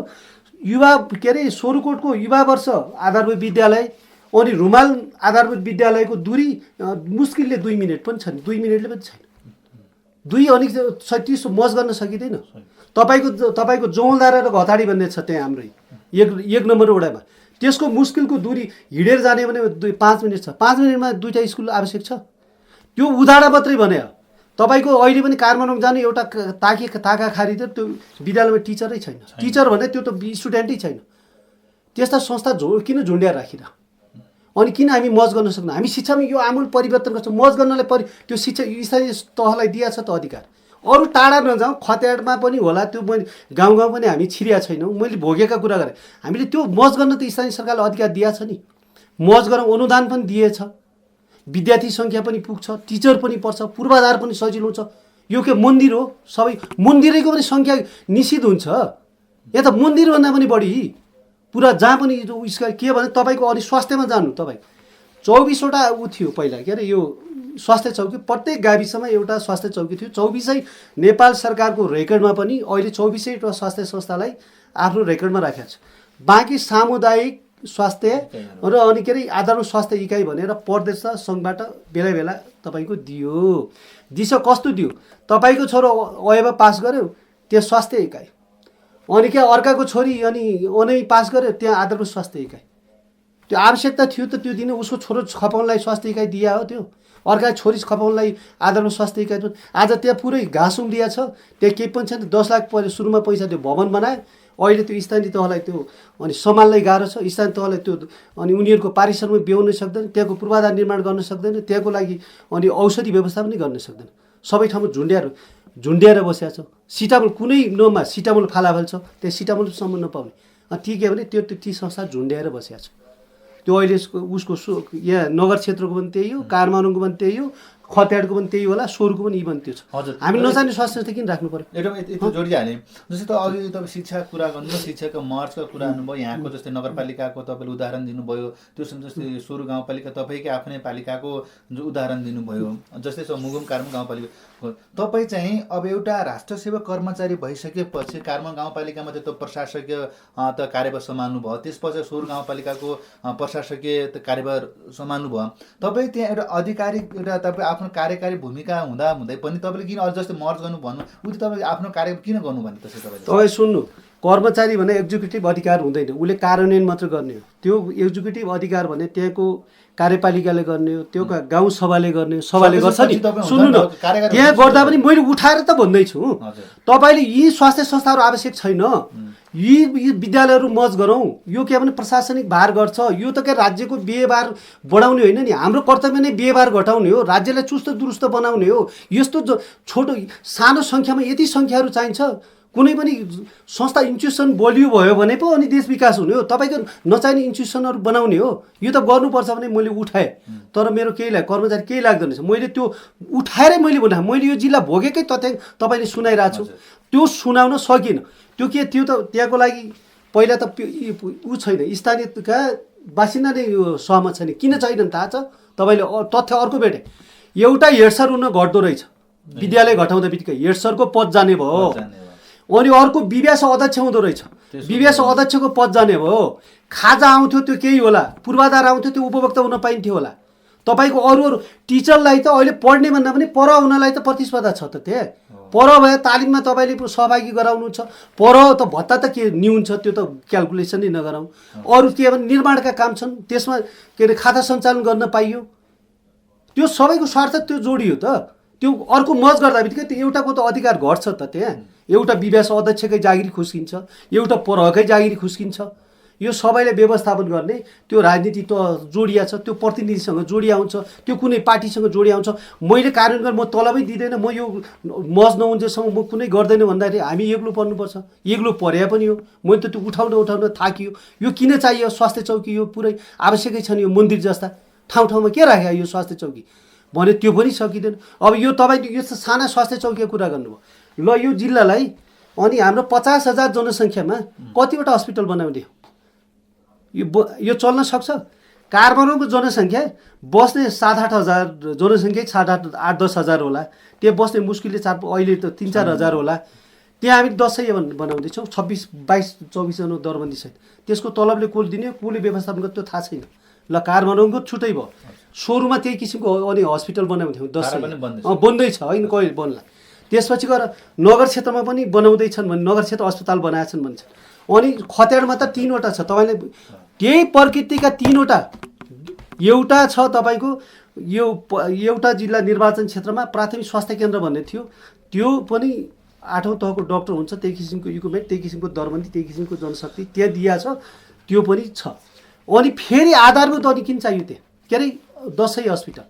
[SPEAKER 2] युवा के अरे सोरुकोटको युवा वर्ष आधारभूत विद्यालय अनि रुमाल आधारभूत विद्यालयको दूरी मुस्किलले 2 मिनट पनि छैन, 2 मिनटले पनि छैन। 2 अनि 36 मज गर्न सकिँदैन। तपाईँको जौलधारा र घताडी भन्ने छ त्यहाँ हाम्रै एक नम्बर वडामा, त्यसको मुस्किलको दूरी हिँडेर जाने भने 5 मिनट छ। 5 मिनटमा 2टा स्कुल आवश्यक छ। त्यो उदाहरण मात्रै भने तपाईँको अहिले पनि काठमाडौँ जाने एउटा ताका खारी त त्यो विद्यालयमा टिचरै छैन। टिचर भने त्यो त स्टुडेन्टै छैन। त्यस्ता संस्था किन झुन्ड्याएर राखिरह? अनि किन हामी मज गर्न सक्दैन? हामी शिक्षामा यो आमूल परिवर्तन गर्छौँ। मज गर्नलाई त्यो शिक्षा स्थानीय तहलाई दिएको छ त अधिकार। अरू टाढा नजाउँ, खत्याडमा पनि होला, त्यो मैले गाउँ पनि हामी छिरिया छैनौँ। मैले भोगेका कुरा गरेँ। हामीले त्यो मज गर्न त स्थानीय सरकारले अधिकार दिएको छ नि। मज गरौँ, अनुदान पनि दिएछ, विद्यार्थी सङ्ख्या पनि पुग्छ, टिचर पनि पर्छ, पूर्वाधार पनि सजिलो हुन्छ। यो के मन्दिर हो? सबै मन्दिरैको पनि सङ्ख्या निश्चित हुन्छ। यहाँ त मन्दिरभन्दा पनि बढी पुरा जहाँ पनि उसका के भने तपाईँको अनि स्वास्थ्यमा जानु, तपाईँ 24वटा ऊ थियो पहिला, के अरे यो स्वास्थ्य चौकी, प्रत्येक गाविसमा एउटा स्वास्थ्य चौकी थियो। 24 नेपाल सरकारको रेकर्डमा पनि अहिले 24वटा स्वास्थ्य संस्थालाई आफ्नो रेकर्डमा राखेको छ। बाँकी सामुदायिक स्वास्थ्य र अनि के अरे आधारभूत स्वास्थ्य इकाइ भनेर प्रदेश र सङ्घबाट बेला बेला तपाईँको दिछ। कस्तो दियो? तपाईँको छोरो अयबा पास गर्यो त्यो स्वास्थ्य इकाइ, अनि क्या अर्काको छोरी अनि पास गर्यो त्यहाँ आधारभूत स्वास्थ्य इकाइ। त्यो आवश्यकता थियो त त्यो दिन उसको छोरो खपाउनलाई स्वास्थ्य इकाइ दिया हो। त्यो अर्का छोरी खपाउनलाई आधारभूत स्वास्थ्य इकाइ। आज त्यहाँ पुरै घाँस उम्रिया छ, त्यहाँ केही पनि छैन। 10 लाख सुरुमा पैसा त्यो भवन बनायो। अहिले त्यो स्थानीय तहलाई त्यो अनि सम्हाल्नै गाह्रो छ। स्थानीय तहलाई त्यो अनि उनीहरूको पारिश्रमिक बेहोर्न सक्दैन, त्यहाँको पूर्वाधार निर्माण गर्न सक्दैन, त्यहाँको लागि अनि औषधि व्यवस्था पनि गर्न सक्दैन। सबै ठाउँमा झुन्ड्याएर बसेका छ। सिटामोल कुनै नोमा सिटामोल फालाफाल छ, त्यहाँ सिटामोलसम्म नपाउने। ती के भने ती संस्था झुन्ड्याएर बसेका छ। त्यो अहिले उसको यहाँ नगर क्षेत्रको पनि त्यही हो, काठमाडौँको पनि त्यही हो, खत्याडको पनि त्यही होला, सोरुको पनि यी पनि त्यो छ। हामी नजाने स्वास्थ्य संस्था किन राख्नु पर्यो?
[SPEAKER 1] एकदम यति जोडिहाल्ने। जस्तै त अघि तपाईँ शिक्षा कुरा गर्नुभयो, शिक्षाको महत्त्वका कुरा गर्नुभयो। यहाँको जस्तै नगरपालिकाको तपाईँले उदाहरण दिनुभयो, त्यो जस्तै सोरु गाउँपालिका तपाईँकै आफ्नै पालिकाको जो उदाहरण दिनुभयो। जस्तै मुगुम कारमो गाउँपालिका तपाईँ चाहिँ अब एउटा राष्ट्र सेवा कर्मचारी भइसकेपछि कारमो गाउँपालिकामा त्यो प्रशासकीय त कार्यभार सम्हाल्नु भयो, त्यसपछि सोरु गाउँपालिकाको प्रशासकीय कार्यभार सम्हाल्नु भयो। तपाईँ त्यहाँ एउटा आधिकारिक एउटा तपाईँ आफ्नो कार्यकारी भूमिका हुँदै पनि तपाईँले किन अझ जस्तै मर्ज गर्नु भन्नु, उति तपाईँले आफ्नो कार्य किन गर्नु भने त्यसै
[SPEAKER 2] तपाईँ सुन्नु, कर्मचारी भने एक्जिक्युटिभ अधिकार हुँदैन, उसले कार्यान्वयन मात्र गर्ने हो। त्यो एक्जिक्युटिभ अधिकार भने त्यहाँको कार्यपालिकाले गर्ने हो, त्यो गाउँ सभाले गर्ने हो, सभाले गर्छ नि। सुन्नु न, त्यहाँ गर्दा पनि मैले उठाएर त भन्दैछु, तपाईँले यी स्वास्थ्य संस्थाहरू आवश्यक छैन, यी विद्यालयहरू मज गरौँ। यो के भने प्रशासनिक भार गर्छ। यो त क्या राज्यको व्ययभार बढाउने होइन नि, हाम्रो कर्तव्य नै व्ययभार घटाउने हो, राज्यलाई चुस्त दुरुस्त बनाउने हो। यस्तो छोटो सानो सङ्ख्यामा यति सङ्ख्याहरू चाहिन्छ। कुनै पनि संस्था इन्स्टिट्युसन बलियो भयो भने पो अनि देश विकास हुने हो। तपाईँको नचाहिने इन्स्टिट्युसनहरू बनाउने हो। यो त गर्नुपर्छ भने मैले उठाएँ, तर मेरो कर्मचारी केही लाग्दैन छ। मैले त्यो उठाएरै मैले बनाएँ। मैले यो जिल्ला भोगेकै तथ्याङ्क तपाईँले सुनाइरहेको छु, त्यो सुनाउन सकिनँ। त्यो के त्यो त त्यहाँको लागि पहिला त ऊ छैन, स्थानीयका बासिन्दा नै यो सहमत छैन। किन छैन थाहा छ तपाईँले? तथ्य अर्को भेटे, एउटा हेड सर हुन घट्दो रहेछ, विद्यालय घटाउँदा बित्तिकै हेड सरको पद जाने भयो। अनि अर्को विव्यास अध्यक्ष हुँदो रहेछ, विव्यास अध्यक्षको पद जाने भयो। खाजा आउँथ्यो त्यो केही होला, पूर्वाधार आउँथ्यो त्यो उपभोक्ता हुन पाइन्थ्यो होला। तपाईँको अरू टिचरलाई त अहिले पढ्ने भन्दा पनि पर हुनलाई त प्रतिस्पर्धा छ त। त्यहाँ पर भए तालिममा तपाईँले सहभागी गराउनुहुन्छ, पर त भत्ता त के न्यून छ, त्यो त क्यालकुलेसनै नगराउँ। अरू के भने निर्माणका काम छन्, त्यसमा के अरे खाता सञ्चालन गर्न पाइयो, त्यो सबैको स्वार्थ त्यो जोडियो त। त्यो अर्को मज गर्दा बित्तिकै त्यो एउटाको त अधिकार घट्छ त। त्यहाँ एउटा विव्यास अध्यक्षकै जागिरी खुस्किन्छ, एउटा परहकै जागिरी खुस्किन्छ। यो सबैले व्यवस्थापन गर्ने त्यो राजनीति त जोडिया छ, त्यो प्रतिनिधिसँग जोडिया हुन्छ, त्यो कुनै पार्टीसँग जोडिया हुन्छ। मैले कार्यान्वयन म तलबै दिँदैन, म यो मज नहुन्जेसम्म म कुनै गर्दैन भन्दाखेरि हामी एक्लो पर्नुपर्छ। एक्लो पर्या पनि हो, मैले त त्यो उठाउन थाकियो। यो किन चाहियो स्वास्थ्य चौकी? यो पुरै आवश्यकै छ नि। यो मन्दिर जस्ता ठाउँमा के राख्यो यो स्वास्थ्य चौकी भने त्यो पनि सकिँदैन। अब यो तपाईँले यो साना स्वास्थ्य चौकीको कुरा गर्नुभयो। ल यो जिल्लालाई अनि हाम्रो 50,000 जनसङ्ख्यामा कतिवटा हस्पिटल बनाउने हो? यो चल्न सक्छ? काठमाडौँको जनसङ्ख्या बस्ने 7-8 हजार जनसङ्ख्या 7-8-10 हजार होला। त्यहाँ बस्ने मुस्किलले अहिले त 3-4 हजार होला। त्यहाँ हामी 10 बनाउँदैछौँ, 26-22-24 जना दरबन्दी छैन। त्यसको तलबले कसले दिने, कसले व्यवस्थापन गर्छ त्यो थाहा छैन। ल काठमाडौँको छुट्टै भयो, सोरुमा त्यही किसिमको अनि हस्पिटल बनाउने थियो 10 बन्दैछ होइन, कहिले बन्ला। त्यसपछि गएर नगर क्षेत्रमा पनि बनाउँदैछन् भने नगर क्षेत्र अस्पताल बनाएछन् भन्छ। अनि खत्याडमा त 3वटा छ। तपाईँले त्यही प्रकृतिका 3वटा, एउटा छ तपाईँको एउटा जिल्ला निर्वाचन क्षेत्रमा प्राथमिक स्वास्थ्य केन्द्र भन्ने थियो, त्यो पनि 8औं तहको डाक्टर हुन्छ, त्यही किसिमको इक्विपमेन्ट, त्यही किसिमको दरबन्दी, त्यही किसिमको जनशक्ति त्यहाँ दिया छ, त्यो पनि छ। अनि फेरि आधारभूत अनि किन चाहियो त्यहाँ, के अरे दसैँ हस्पिटल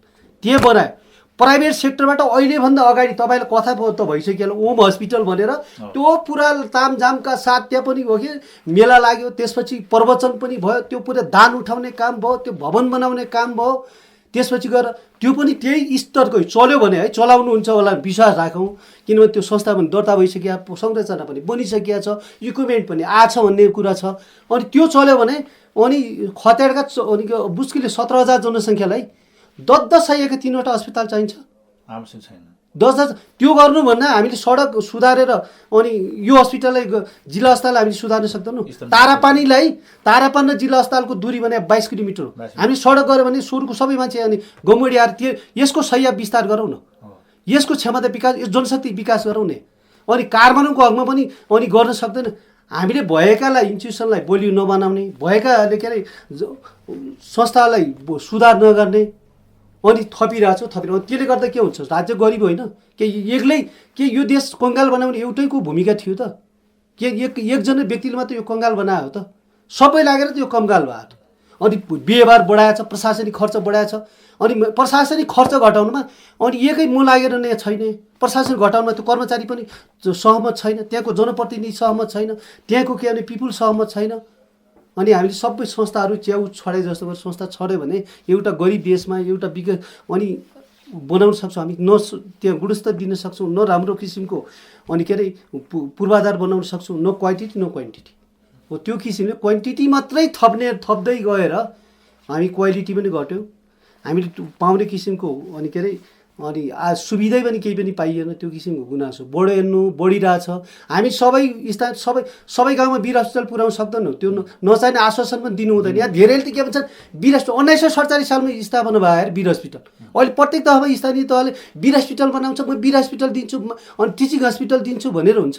[SPEAKER 2] त्यहाँ बनायो। प्राइभेट सेक्टरबाट अहिलेभन्दा अगाडि तपाईँलाई कथा त भइसक्यो ओम हस्पिटल भनेर, त्यो पुरा तामझामका साथ त्यहाँ पनि हो कि मेला लाग्यो, त्यसपछि प्रवचन पनि भयो, त्यो पुरा दान उठाउने काम भयो, त्यो भवन बनाउने काम भयो, त्यसपछि गएर त्यो पनि त्यही स्तरको चल्यो भने है, चलाउनुहुन्छ होला विश्वास राखौँ, किनभने त्यो संस्था पनि दर्ता भइसक्यो, संरचना पनि बनिसकेको छ, इक्विपमेन्ट पनि आछ भन्ने कुरा छ। अनि त्यो चल्यो भने अनि खतेडका अनि मुस्किलले 17,000 जनसङ्ख्यालाई 10 चाहिएको 3वटा अस्पताल चाहिन्छ,
[SPEAKER 1] आवश्यक छैन।
[SPEAKER 2] 10 त्यो गर्नु भन्दा हामीले सडक सुधारेर अनि यो हस्पिटललाई जिल्ला अस्पताल हामीले सुधार्न सक्दैनौँ। तारापानी र जिल्ला अस्पतालको दूरी भने 22 किलोमिटर हो। हामी सडक गऱ्यो भने सुरुको सबै मान्छे अनि गम्बडी आएर यसको शैय्या विस्तार गरौँ न, यसको क्षमता विकास, यो जनशक्ति विकास गरौँ न। अनि कारबानको हकमा पनि अनि गर्न सक्दैन। हामीले भएकालाई इन्स्टिट्युसनलाई बलियो नबनाउने, भएकाले के अरे संस्थालाई सुधार नगर्ने, अनि थपिरहेको त्यसले गर्दा के हुन्छ, राज्य गरिब होइन के एक्लै के यो देश कङ्गाल बनाउने एउटैको भूमिका थियो त, के एकजना व्यक्तिले मात्र यो कङ्गाल बनायो त, सबै लागेर त यो कङ्गाल भयो। अनि व्यवहार बढाएछ, प्रशासनिक खर्च बढाएछ, अनि प्रशासनिक खर्च घटाउनुमा अनि एकै म लागेर नै छैन, प्रशासन घटाउनुमा त्यो कर्मचारी पनि सहमत छैन, त्यहाँको जनप्रतिनिधि सहमत छैन, त्यहाँको के भने पिपुल सहमत छैन। अनि हामीले सबै संस्थाहरू च्याउ छडे जस्तो गरेर संस्था छड्यो भने एउटा गरिब देशमा एउटा विकास अनि बनाउन सक्छौँ हामी, न त्यहाँ गुणस्तर दिन सक्छौँ, न राम्रो किसिमको अनि के अरे पूर्वाधार बनाउन सक्छौँ, न क्वान्टिटी न क्वान्टिटी हो। त्यो किसिमले क्वान्टिटी मात्रै थप्दै गएर हामी क्वालिटी पनि घट्यौँ, हामीले पाउने किसिमको अनि के अरे अनि आज सुविधै पनि केही पनि पाइएन, त्यो किसिमको गुनासो बढिरहेछ। हामी सबै गाउँमा वीर अस्पताल पुर्याउन सक्दैनौँ, त्यो नचाहिने आश्वासन पनि दिनु हुँदैन। यहाँ धेरैले त के भन्छन्, वीर अस्पताल 1947 सालमा स्थापना भयो वीर हस्पिटल, अहिले प्रत्येक तहमा स्थानीय तहले वीर हस्पिटल बनाउँछ, म वीर हस्पिटल दिन्छु अनि टिचिङ हस्पिटल दिन्छु भनेर हुन्छ।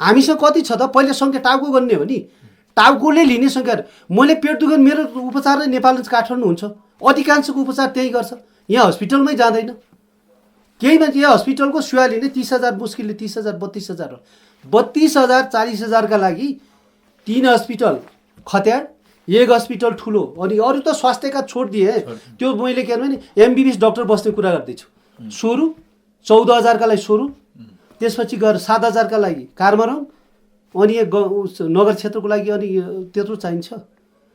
[SPEAKER 2] हामीसँग कति छ त, पहिला सङ्ख्या टाउको गर्ने हो नि, टाउकोले लिने सङ्ख्या। मैले पेट दुख्यो मेरो उपचार नै नेपाल काठमाडौँ हुन्छ, अधिकांशको उपचार त्यहीँ गर्छ, यहाँ हस्पिटलमै जाँदैन। केही मान्छे यहाँ हस्पिटलको सेवा लिने 30,000 मुस्किलले 30,000 32,000 हो। 32,000 40,000का लागि 3 हस्पिटल खत्याड, 1 हस्पिटल ठुलो, अनि अरू त स्वास्थ्यका छोडिदिए। त्यो मैले के भने MBBS डक्टर बस्ने कुरा गर्दैछु। सुरु 14,000का लागि सुरु, त्यसपछि गएर 7,000का लागि कारमरङ, अनि नगर क्षेत्रको लागि अनि त्यत्रो चाहिन्छ।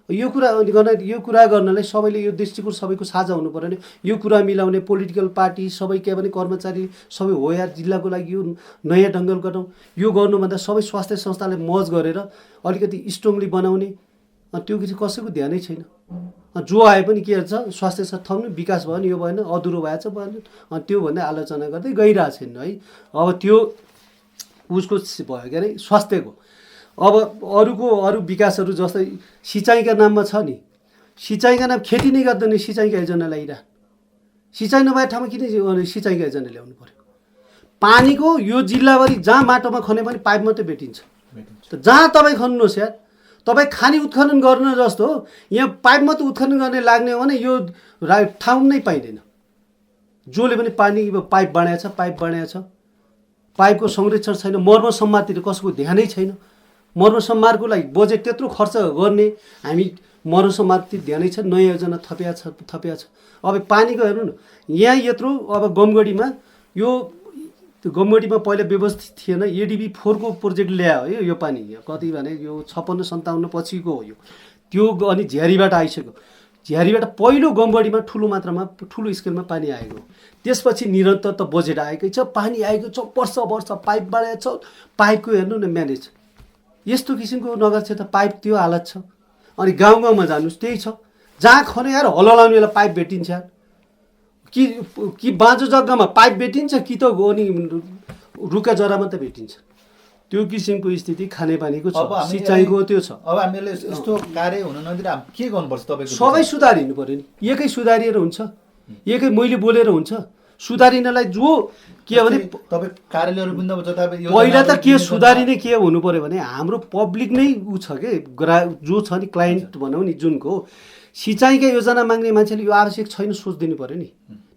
[SPEAKER 2] यो कुरा गर्नलाई सबैले यो दृष्टिकोण सबैको साझा हुनु पर्यो नि। यो कुरा मिलाउने पोलिटिकल पार्टी सबै के भने कर्मचारी सबै हो यार, जिल्लाको लागि यो नयाँ ढङ्गले गरौँ। यो गर्नुभन्दा सबै स्वास्थ्य संस्थालाई मर्ज गरेर अलिकति स्ट्रङली बनाउने, त्यो କିଛି कसैको ध्यानै छैन। जो आए पनि के हुन्छ, स्वास्थ्य थप्नु विकास भयो नि, यो भएन अधुरो भएछ भएन, अनि त्यो भन्ने आलोचना गर्दै गइरहेछन् है। अब त्यो उसको भयो के अरे स्वास्थ्यको। अब अरू विकासहरू जस्तै सिँचाइका नाममा छ नि, सिँचाइका नाम खेती नै गर्दैन, सिँचाइका योजना ल्याइरह, सिँचाइ नभए ठाउँमा किन सिँचाइका योजना ल्याउनु पर्यो। पानीको यो जिल्लाभरि जहाँ माटोमा खने पनि पाइप मात्रै भेटिन्छ, त जहाँ तपाईँ खन्नुहोस् यार, तपाईँ खानी उत्खनन गर्न जस्तो यहाँ पाइप मात्रै उत्खनन गर्ने लाग्ने हो भने यो ठाउँ नै पाइँदैन। जसले पनि पानी पाइप बाँडेको छ, पाइपको संरक्षण छैन, मर्मसम्मारतिर कसैको ध्यानै छैन। मर्मसम्मारको लागि बजेट त्यत्रो खर्च गर्ने, हामी मर्मसम्मारतिर ध्यानै छ, नयाँ योजना थपिया छ। अब पानीको हेर्नु न, यहाँ यत्रो अब गमगढीमा पहिला व्यवस्थित थिएन, ADB 4 को प्रोजेक्ट ल्यायो यो पानी कति भने यो 56-57 पछिको हो यो, त्यो अनि झ्यारीबाट आइसक्यो। झ्यारीबाट पहिलो गमगढीमा ठुलो मात्रामा ठुलो स्केलमा पानी आएको, त्यसपछि निरन्तर त बजेट आएकै छ, पानी आएको छ, वर्ष पाइप बाँडेको छ, पाइपको हेर्नु न म्यानेज। यस्तो किसिमको नगर क्षेत्र पाइप त्यो हालत छ। अनि गाउँमा जानुहोस् त्यही छ, जहाँ खने यार हललाउने बेला पाइप भेटिन्छ कि बाँझो जग्गामा पाइप भेटिन्छ कि त अनि रुखा जरा मात्रै भेटिन्छ। त्यो किसिमको स्थिति खानेपानीको छ, सिँचाइको त्यो छ।
[SPEAKER 1] अब हामीले यस्तो कार्य हुन नदिएर के गर्नुपर्छ तपाईँको?
[SPEAKER 2] सबै सुधारिनु पर्यो नि, एकै सुधारिएर हुन्छ, एकै मैले बोलेर हुन्छ। सुधारिनलाई जो के भने
[SPEAKER 1] तपाईँ कार्यालयहरू पनि
[SPEAKER 2] पहिला त के सुधारिने के हुनु पर्यो भने हाम्रो पब्लिक नै ऊ छ के जो छ नि क्लाइन्ट भनौँ नि जुनको सिँचाइका योजना माग्ने मान्छेले यो आवश्यक छैन सोचिदिनु पऱ्यो नि।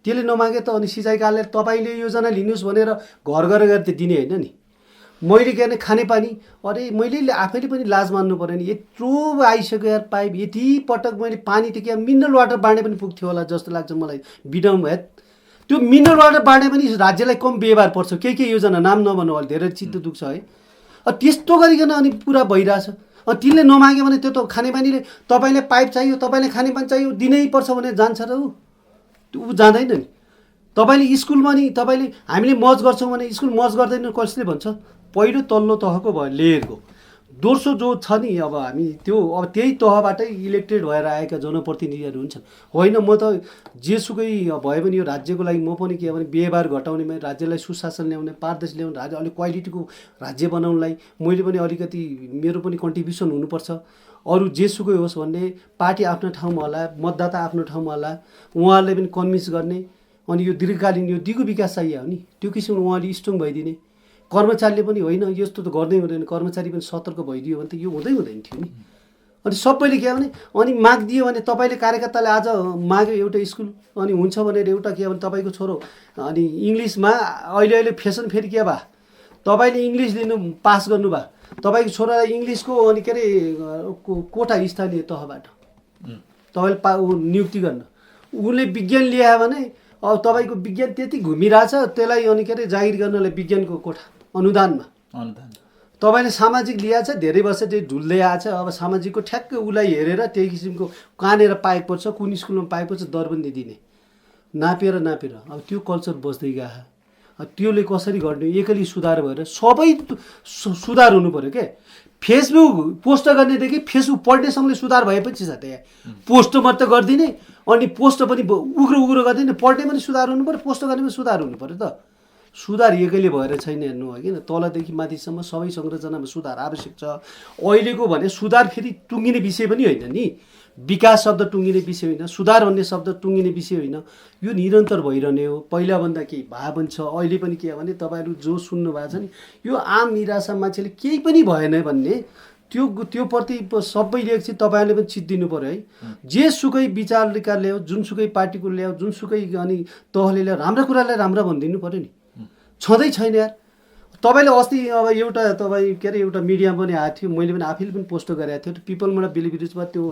[SPEAKER 2] त्यसले नमागे त अनि सिँचाइ कार्यालय तपाईँले योजना लिनुहोस् भनेर घर गरेर त दिने होइन नि। मैले के भने खानेपानी अरे मैले आफैले पनि लाज मान्नु पऱ्यो नि। यत्रो आइसक्यो यार पाइप, यति पटक मैले पानी त के मिनरल वाटर बाँड्ने पनि पुग्थ्यो होला जस्तो लाग्छ मलाई। बिडाउँ भए त्यो मिनरल वाटर बाँड्ने पनि राज्यलाई कम व्यवहार पर्छ। के योजना नाम नभन्नु अहिले धेरै चित्त दुख्छ है। त्यस्तो गरिकन अनि पुरा भइरहेछ। तिनले नमाग्यो भने त्यो त खानेपानीले तपाईँले पाइप चाहियो, तपाईँले खानेपानी चाहियो दिनै पर्छ भने जान्छ र ऊ जाँदैन नि। तपाईँले स्कुलमा नि तपाईँले हामीले मज गर्छौँ भने स्कुल मज गर्दैन कसले भन्छ? पहिलो तल्लो तहको भयो लेयरको, दोस्रो जो छ नि अब हामी त्यो अब त्यही तहबाटै इलेक्टेड भएर आएका जनप्रतिनिधिहरू हुन्छन्। होइन म त जेसुकै भयो भने यो राज्यको लागि म पनि के भने व्यवहार घटाउने, राज्यलाई सुशासन ल्याउने, पारदर्शी ल्याउने, राज्य अलिक क्वालिटीको राज्य बनाउनलाई मैले पनि अलिकति मेरो पनि कन्ट्रिब्युसन हुनुपर्छ। अरू जेसुकै होस् भन्ने पार्टी आफ्नो ठाउँमा होला, मतदाता आफ्नो ठाउँमा होला, उहाँहरूले पनि कन्भिन्स गर्ने। अनि यो दीर्घकालीन यो दिगो विकास चाहियो हो नि, त्यो किसिमको उहाँले स्ट्रङ भइदिने। कर्मचारीले पनि होइन यस्तो त गर्दै हुँदैन, कर्मचारी पनि सतर्क भइदियो भने त यो हुँदैन थियो नि। अनि सबैले के भने अनि माग दियो भने तपाईँले कार्यकर्ताले आज माग्यो एउटा स्कुल अनि हुन्छ भनेर एउटा के भने तपाईँको छोरो अनि इङ्ग्लिसमा अहिले फेसन फेरि के भए तपाईँले इङ्ग्लिस लिनु पास गर्नु भयो, तपाईँको छोरालाई इङ्ग्लिसको अनि के अरे कोटा स्थानीय तहबाट तपाईँले नियुक्ति गर्न, उसले विज्ञान ल्यायो भने अब तपाईँको विज्ञान त्यति घुमिरहेछ त्यसलाई अनि के अरे जागिर गर्नलाई विज्ञानको कोठा अनुदानमा तपाईँले सामाजिक ल्याएछ धेरै वर्ष चाहिँ ढुल्दै आएछ। अब सामाजिकको ठ्याक्कै उसलाई हेरेर त्यही किसिमको कहाँनिर पाएको पर्छ, कुन स्कुलमा पाएको पर्छ दरबन्दी दिने, नापेर अब त्यो कल्चर बस्दै गयो। त्योले कसरी गर्ने? एकैले सुधार भएर सबै सुधार हुनु पऱ्यो के। फेसबुक पोस्ट गर्नेदेखि फेसबुक पढ्नेसँगले सुधार भएपछि छ त्यहाँ पोस्ट मात्रै गरिदिने अनि पोस्ट पनि उग्रो गरिदिने, पढ्ने पनि सुधार हुनु पऱ्यो, पोस्ट गर्ने पनि सुधार हुनु पऱ्यो। त सुधार एकैले भएर छैन हेर्नु हो किन, तलदेखि माथिसम्म सबै संरचनामा सुधार आवश्यक छ। अहिलेको भने सुधार फेरि टुङ्गिने विषय पनि होइन नि, विकास शब्द टुङ्गिने विषय होइन, सुधार भन्ने शब्द टुङ्गिने विषय होइन, यो निरन्तर भइरहने हो। पहिलाभन्दा केही भावन छ, अहिले पनि के भने तपाईँहरू जो सुन्नु भएको छ नि यो आम निराशा मान्छेले केही पनि भएन भन्ने त्यो प्रति सबैले एकछिन तपाईँहरूले पनि चित दिनु पऱ्यो है। जेसुकै विचारका ल्यायो, जुनसुकै पार्टीको ल्यायो, जुनसुकै अनि तहले ल्यायो, राम्रो कुरालाई राम्रो भनिदिनु पऱ्यो नि। छँदै छैन यार। तपाईँले अस्ति अब एउटा तपाईँ के अरे एउटा मिडियामा पनि आएको थियो, मैले पनि आफैले पनि पोस्ट गरेको थियो, पिपलबाट बेलिब्रिजमा त्यो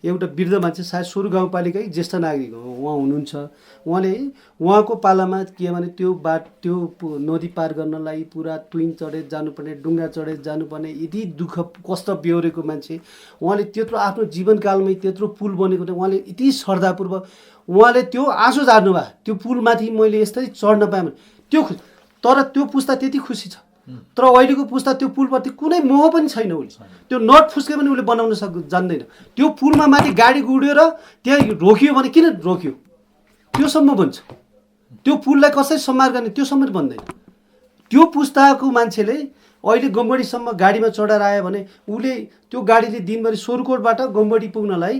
[SPEAKER 2] एउटा वृद्ध मान्छे सायद सोरु गाउँपालिकै ज्येष्ठ नागरिक हो उहाँ हुनुहुन्छ। उहाँको पालामा के भने त्यो नदी पार गर्नलाई पुरा ट्विन चढेर जानुपर्ने, डुङ्गा चढेर जानुपर्ने, यति दुःख कष्ट बेहोरेको मान्छे उहाँले त्यत्रो आफ्नो जीवनकालमै त्यत्रो पुल बनेको थियो, उहाँले यति श्रद्धापूर्वक उहाँले त्यो आँसु झार्नु भयो त्यो पुलमाथि मैले यस्तै चढ्न पाएँ भने त्यो। तर त्यो पुस्ता त्यति खुसी छ, तर अहिलेको पुस्ता त्यो पुलप्रति कुनै मोह पनि छैन। उसले त्यो नट फुस्के पनि उसले बनाउन जान्दैन। त्यो पुलमा माथि गाडी गुड्यो र त्यहाँ रोकियो भने किन रोक्यो त्योसम्म भन्छ, त्यो पुललाई कसरी सम्हार गर्ने त्योसम्म भन्दैन। त्यो पुस्ताको मान्छेले अहिले गम्बडीसम्म गाडीमा चढाएर आयो भने उसले त्यो गाडीले दिनभरि सोरकोटबाट गम्बडी पुग्नलाई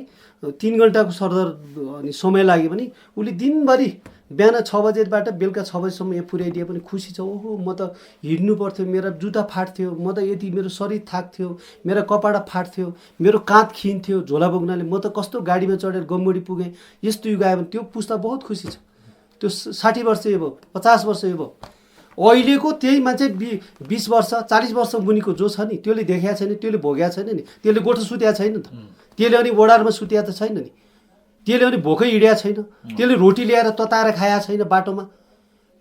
[SPEAKER 2] 3 घन्टाको सरदर अनि समय लाग्यो भने उसले दिनभरि बिहान 6 बजेबाट बेलुका 6 बजेसम्म यहाँ पुर्याइदिए पनि खुसी छ। ओहो म त हिँड्नु पर्थ्यो, मेरा जुत्ता फाट्थ्यो, म त यति मेरो शरीर थाक्थ्यो, मेरा कपडा फाट्थ्यो, मेरो काँध खिन्थ्यो झोला बोक्नाले, म त कस्तो गाडीमा चढेर गम्बडी पुगेँ, यस्तो युग आयो भने त्यो पुस्ता बहुत खुसी छ। त्यो 60 वर्ष भयो, 50 वर्ष भयो। अहिलेको त्यही मान्छे 20 वर्ष 40 वर्ष मुनिको जो छ नि त्यसले देखाएको छैन, त्यसले भोगेको छैन नि, त्यसले गोठो सुत्याएको छैन त, त्यसले अनि ओडारमा सुत्याएको त छैन नि, त्यसले अनि भोकै हिँडेको छैन, त्यसले रोटी ल्याएर तताएर खाएको छैन बाटोमा,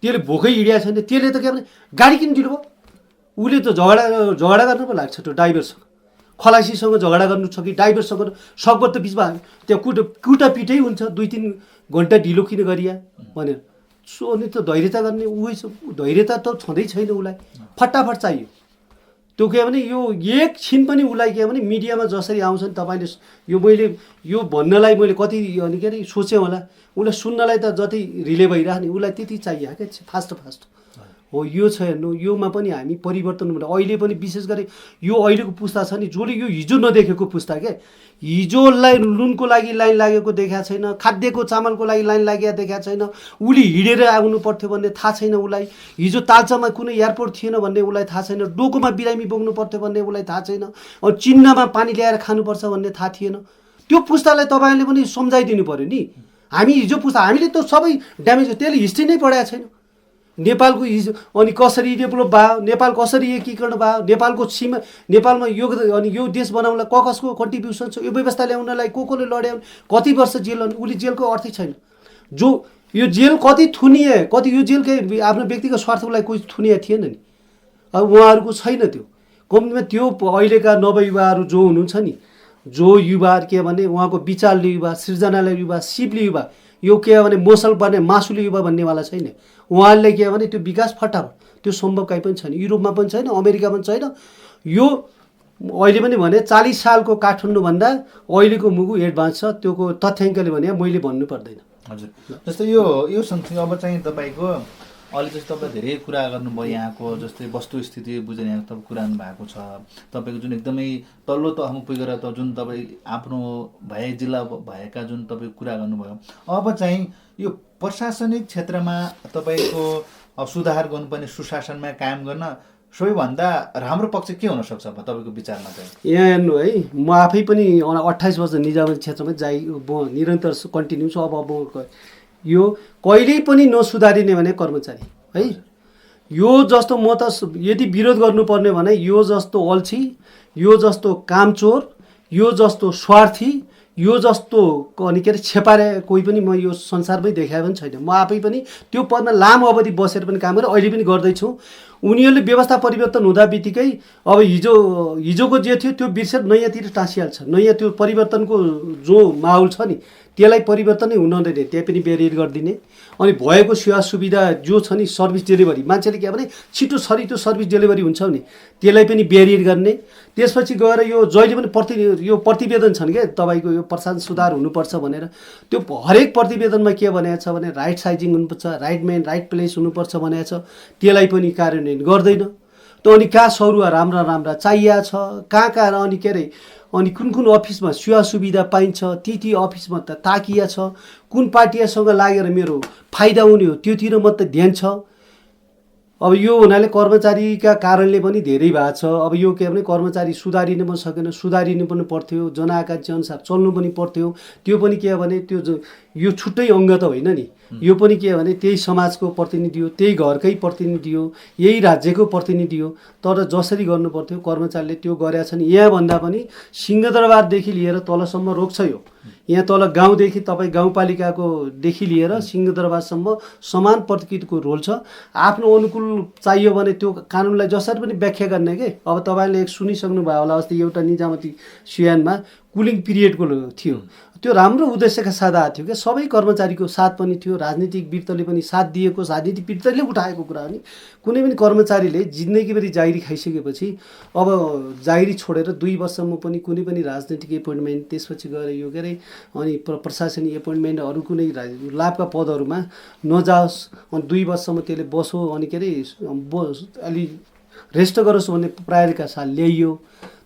[SPEAKER 2] त्यसले भोकै हिँडेको छैन, त्यसले त के भने गाडी किन दिनुभयो? उसले त झगडा गर्नु पो लाग्छ त्यो ड्राइभरसँग, खलासीसँग झगडा गर्नु छ कि ड्राइभरसँग सकभर त बिचमा त्यहाँ कुटापिटै हुन्छ, 2-3 घन्टा ढिलो किन गरिया भनेर। सो अनि त धैर्यता गर्ने धैर्यता त छँदै छैन उसलाई, फटाफट चाहियो। त्यो के भने यो एकछिन पनि उसलाई के भने मिडियामा जसरी आउँछ नि तपाईँले मैले यो भन्नलाई मैले कति अनि के अरे सोचेँ होला, उसलाई सुन्नलाई त जति रिले भइरहने उसलाई त्यति चाहियो क्या फास्ट हो। यो छ हेर्नु, योमा पनि हामी परिवर्तन हुनु। अहिले पनि विशेष गरी यो अहिलेको पुस्ता छ नि जसले यो हिजो नदेखेको पुस्ता के, हिजोलाई नुनको लागि लाइन लागेको देखाएको छैन, खाद्यको चामलको लागि लाइन लागेको देखाएको छैन, उसले हिँडेर आउनु पर्थ्यो भन्ने थाहा छैन उसलाई, हिजो तालचामा कुनै एयरपोर्ट थिएन भन्ने उसलाई थाहा छैन, डोकोमा बिरामी बोक्नु पर्थ्यो भन्ने उसलाई थाहा छैन, चिन्नमा पानी ल्याएर खानुपर्छ भन्ने थाहा थिएन। त्यो पुस्तालाई तपाईँले पनि सम्झाइदिनु पर्यो नि। हामी हिजो पुस्ता हामीले त सबै ड्यामेज त्यसले हिस्ट्री नै पढाएको छैन। नेपालको अनि कसरी डेभलप भयो, नेपाल कसरी एकीकरण भयो, नेपालको सीमा नेपालमा अनि यो देश बनाउनलाई कसको कन्ट्रिब्युसन छ, यो व्यवस्था ल्याउनलाई कोले लड्यो, कति वर्ष जेल, उसले जेलको अर्थै छैन। जो यो जेल कति थुनिए, कति यो जेलकै आफ्नो व्यक्तिगत स्वार्थको लागि कोही थुनिए थिएन नि। अब उहाँहरूको छैन त्यो। कम्तीमा त्यो अहिलेका नवयुवाहरू जो हुनुहुन्छ नि, जो युवाहरू के भने उहाँको विचारले युवा, सृजनाले युवा, सिपले युवा, यो के भने मोसल पर्ने मासुले युवा भन्नेवाला छैन। उहाँले के भने त्यो विकास फटाफट त्यो सम्भव कहीँ पनि छैन, युरोपमा पनि छैन, अमेरिकामा पनि छैन। यो अहिले पनि भने 40 सालको काठमाडौँभन्दा अहिलेको मुगु एडभान्स छ। त्योको तथ्याङ्कले भने मैले भन्नु पर्दैन।
[SPEAKER 1] हजुर, जस्तै यो सँगसँगै अब चाहिँ तपाईँको अहिले जस्तो तपाईँ धेरै कुरा गर्नुभयो यहाँको, जस्तै वस्तुस्थिति बुझेर यहाँ तपाईँ कुरा भएको छ। तपाईँको जुन एकदमै तल्लो तहमा पुगेर त जुन तपाईँ आफ्नो भए जिल्ला भएका जुन तपाईँ कुरा गर्नुभयो, अब चाहिँ यो प्रशासनिक क्षेत्रमा तपाईँको सुधार गर्नुपर्ने, सुशासनमा कायम गर्न सबैभन्दा राम्रो पक्ष के हुनसक्छ तपाईँको विचारमा चाहिँ?
[SPEAKER 2] यहाँ हेर्नु है, म आफै पनि 28 वर्ष निजामती क्षेत्रमा निरन्तर कन्टिन्यू छु। अब यो कहिल्यै पनि नसुधारिने भने कर्मचारी है, यो जस्तो म त यदि विरोध गर्नुपर्ने भने यो जस्तो अल्छी, यो जस्तो कामचोर, यो जस्तो स्वार्थी, यो जस्तो अनि के अरे छेपारे कोही पनि म यो संसारमै देखाए पनि छैन। म आफै पनि त्यो पदमा लामो अवधि बसेर पनि काम गरेँ, अहिले पनि गर्दैछु। उनीहरूले व्यवस्था परिवर्तन हुँदा बित्तिकै अब हिजोको जे थियो त्यो बिर्सेर नयाँतिर टाँसिहाल्छ। नयाँ त्यो परिवर्तनको जो माहौल छ नि त्यसलाई परिवर्तनै हुन नदिने, त्यही पनि बेरियर गरिदिने। अनि भएको सेवा सुविधा जो छ नि, सर्भिस डेलिभरी, मान्छेले के भने छिटो छरितो सर्भिस डेलिभरी हुन्छ नि, त्यसलाई पनि बेरियर गर्ने। त्यसपछि गएर यो जहिले पनि यो प्रतिवेदन छन् क्या तपाईँको यो प्रशासन सुधार हुनुपर्छ भनेर, त्यो हरेक प्रतिवेदनमा के भनेको छ भने राइट साइजिङ हुनुपर्छ, राइट म्यान राइट प्लेस हुनुपर्छ भनेको छ, त्यसलाई पनि कार्यान्वयन गर्दैन। त अनि कहाँ सरुवा राम्रा चाहिएको छ, कहाँ अनि के अरे अनि कुन अफिसमा सेवा सुविधा पाइन्छ ती अफिसमा त ताकिया छ, कुन पार्टीसँग लागेर मेरो फाइदा हुने हो त्योतिर मात्रै ध्यान छ। अब यो हुनाले कर्मचारीका कारणले पनि धेरै भएको छ। अब यो के भने कर्मचारी सुधारिनु पनि सकेन, सुधारिनु पनि पर्थ्यो, जनआकाङ्क्षा अनुसार चल्नु पनि पर्थ्यो। त्यो पनि के भने त्यो यो छुट्टै अङ्ग त होइन नि, यो पनि के भने त्यही समाजको प्रतिनिधि हो, त्यही घरकै प्रतिनिधि हो, यही राज्यको प्रतिनिधि हो। तर जसरी गर्नु पर्थ्यो कर्मचारीले त्यो गरेका छन्। यहाँ भन्दा पनि सिंहदरबारदेखि लिएर तलसम्म रोक्छ यो। यहाँ तल गाउँदेखि तपाईँ गाउँपालिकाकोदेखि लिएर सिंहदरबारसम्म समान प्रतिनिधिको रोल छ। आफ्नो अनुकूल चाहियो भने त्यो कानुनलाई जसरी पनि व्याख्या गर्ने के। अब तपाईँले सुनिसक्नु भयो होला, अस्ति एउटा निजामती सियानमा कुलिङ पिरियडको थियो, त्यो राम्रो उद्देश्यका साथ आएको थियो क्या। सबै कर्मचारीको साथ पनि थियो, राजनीतिक वृत्तले पनि साथ दिएको, राजनीतिक वृत्तले उठाएको कुरा हो नि। कुनै पनि कर्मचारीले जिन्दगीभरि जागिरी खाइसकेपछि अब जागिरी छोडेर 2 वर्षसम्म पनि कुनै पनि राजनीतिक एपोइन्टमेन्ट, त्यसपछि गएर यो के अरे अनि प्रशासनिक एपोइन्टमेन्ट अरू कुनै लाभका पदहरूमा नजाओस्, अनि 2 वर्षसम्म त्यसले बसो, अनि के अरे अलि रेस्ट गरोस् भन्ने प्रायरका साथ ल्याइयो।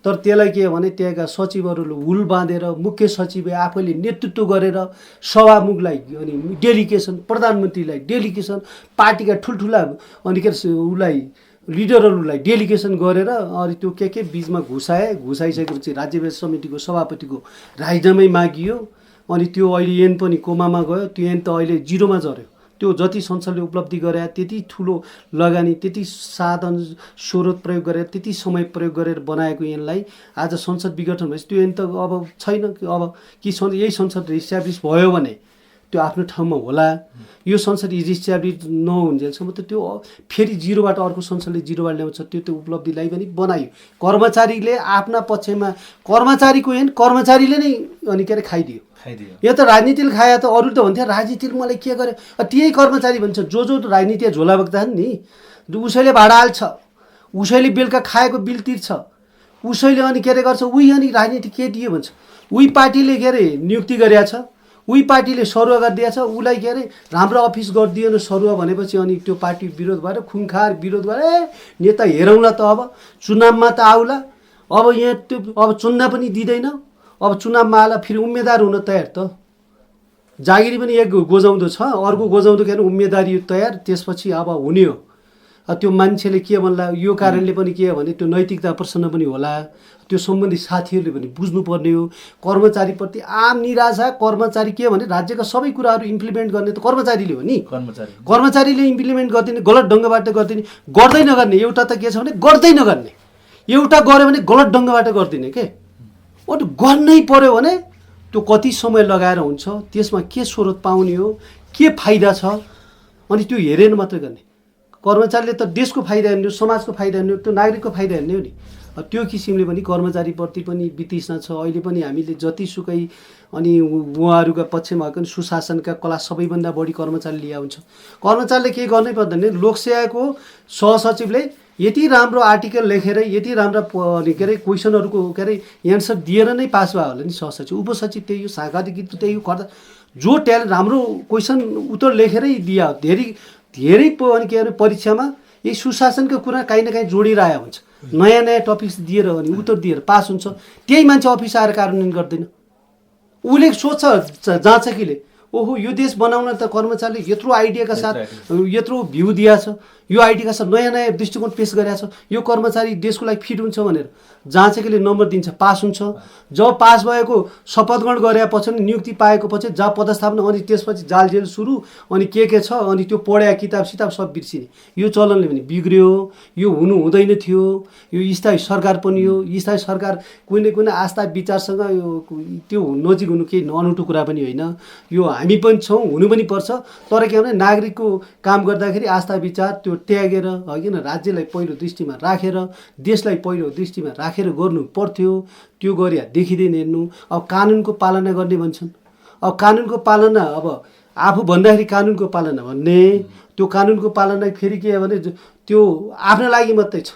[SPEAKER 2] तर त्यसलाई के भने त्यहाँका सचिवहरूले हुल बाँधेर, मुख्य सचिवले आफैले नेतृत्व गरेर सभामुखलाई अनि डेलिगेसन, प्रधानमन्त्रीलाई डेलिगेसन, पार्टीका ठुल्ठुला अनि के उसलाई लिडरहरूलाई डेलिगेसन गरेर अनि त्यो के बिचमा घुसाइसकेपछि राज्य विकास समितिको सभापतिको राजीनामै मागियो। अनि त्यो अहिले ऐन पनि कोमामा गयो, त्यो ऐन त अहिले जिरोमा झऱ्यो। त्यो जति संसदले उपलब्धि गरे, त्यति ठुलो लगानी, त्यति साधन स्रोत प्रयोग गरेर, त्यति समय प्रयोग गरेर बनाएको ऐनलाई आज संसद विघटन भएपछि त्यो ऐन त अब छैन। अब कि यही संसद इस्ट्याब्लिस भयो भने त्यो आफ्नो ठाउँमा होला। यो संसद इस्ट्याब्लिस नहुन्जेलसम्म त त्यो फेरि जिरोबाट अर्को संसदले जिरोबाट ल्याउँछ, त्यो उपलब्धिलाई पनि बनायो। कर्मचारीले आफ्ना पक्षमा कर्मचारीको ऐन कर्मचारीले नै अनि के अरे खाइदियो। यो त राजनीतिले खायो त, अरू त भन्थ्यो राजनीतिले मलाई के गर्यो, त्यही कर्मचारी भन्छ। जो राजनीति झोला बोक्दा नि उसैले भाडा हाल्छ, उसैले बेलुका खाएको बिल तिर्छ, उसैले अनि के अरे गर्छ, उही अनि राजनीति के दियो भन्छ। उही पार्टीले के अरे नियुक्ति गरेका छ, उही पार्टीले सरुवा गरिदिएको छ, उसलाई के अरे राम्रो अफिस गरिदिएन सरुवा भनेपछि अनि त्यो पार्टी विरोध भएर खुङखार विरोध गरे, नेता हेरौँला त अब चुनावमा त आउला, अब यहाँ त्यो अब चुन्दा पनि दिँदैन, अब चुनावमा आला फेरि उम्मेदवार हुन तयार त। जागिरी पनि एक गोजाउँदो छ, अर्को गोजाउँदो के भने उम्मेदवारी तयार, त्यसपछि अब हुने हो। त्यो मान्छेले के भन्ला यो कारणले पनि के हो भने त्यो नैतिकता प्रश्न पनि होला, त्यो सम्बन्धित साथीहरूले पनि बुझ्नुपर्ने हो। कर्मचारीप्रति आम निराशा, कर्मचारी के भने राज्यका सबै कुराहरू इम्प्लिमेन्ट गर्ने त कर्मचारीले हो नि, कर्मचारीले इम्प्लिमेन्ट गरिदिने, गलत ढङ्गबाट गरिदिने, गर्दै नगर्ने। एउटा त के छ भने गर्दै नगर्ने, एउटा गऱ्यो भने गलत ढङ्गबाट गरिदिने के, अनि गर्नै पर्यो भने त्यो कति समय लगाएर हुन्छ, त्यसमा के स्रोत पाउने हो, के फाइदा छ, अनि त्यो हेरेर मात्रै गर्ने। कर्मचारीले त देशको फाइदा हेर्ने हो, समाजको फाइदा हेर्ने हो, त्यो नागरिकको फाइदा हेर्ने हो नि। त्यो किसिमले पनि कर्मचारीप्रति पनि वितृष्णा छ। अहिले पनि हामीले जतिसुकै अनि उहाँहरूका पक्षमा पनि सुशासनका कला सबैभन्दा बढी कर्मचारी लिया हुन्छ। कर्मचारीले के गर्नै पर्दैन, लोकसेवाको सहसचिवले यति राम्रो आर्टिकल लेखेर यति राम्रा के अरे क्वेसनहरूको के अरे एन्सर दिएर नै पास भयो होला नि सहसचिव, उपसचिव त्यही हो, शाखा अधिकृत त्यही हो, जो ट्यालेन्ट राम्रो क्वेसन उत्तर लेखेरै दिया। धेरै अनि के अरे परीक्षामा यही सुशासनको कुरा काहीँ न काहीँ जोडिरहेको हुन्छ, नयाँ नयाँ टपिक्स दिएर अनि उत्तर दिएर पास हुन्छ। त्यही मान्छे अफिस आएर कार्यान्वयन गर्दैन, उसले सोच्छ जाँच कि ओहो यो देश बनाउन त कर्मचारीले यत्रो आइडियाका साथ यत्रो भ्यू दिया छ, यो आइडियाका साथ नयाँ नयाँ दृष्टिकोण पेश गरेका छ, यो कर्मचारी देशको लागि फिट हुन्छ भनेर जाँचेकीले नम्बर दिन्छ, पास हुन्छ। जब पास भएको शपथ ग्रहण गरेपछि नियुक्ति पाएको पछि जब पदस्थापना, अनि त्यसपछि जालजेल सुरु, अनि के छ, अनि त्यो पढ्या किताब सिताब सब बिर्सिने। यो चलनले पनि बिग्रियो, यो हुनु हुँदैन थियो। यो स्थायी सरकार पनि हो, स्थायी सरकार कुनै कुनै आस्था विचारसँग यो त्यो नजिक हुनु केही अनौठो कुरा पनि होइन। यो हामी पनि छौँ, हुनु पनि पर्छ, तर के भने नागरिकको काम गर्दाखेरि आस्था विचार त्यो त्यागेर होइन, राज्यलाई पहिलो दृष्टिमा राखेर, देशलाई पहिलो दृष्टिमा राखेर गर्नु पर्थ्यो। त्यो गरे देखिँदैन हेर्नु। अब कानुनको पालना गर्ने भन्छन्, अब कानुनको पालना, अब आफू भन्दाखेरि कानुनको पालना भन्ने, त्यो कानुनको पालना फेरि के भने त्यो आफ्नो लागि मात्रै छ,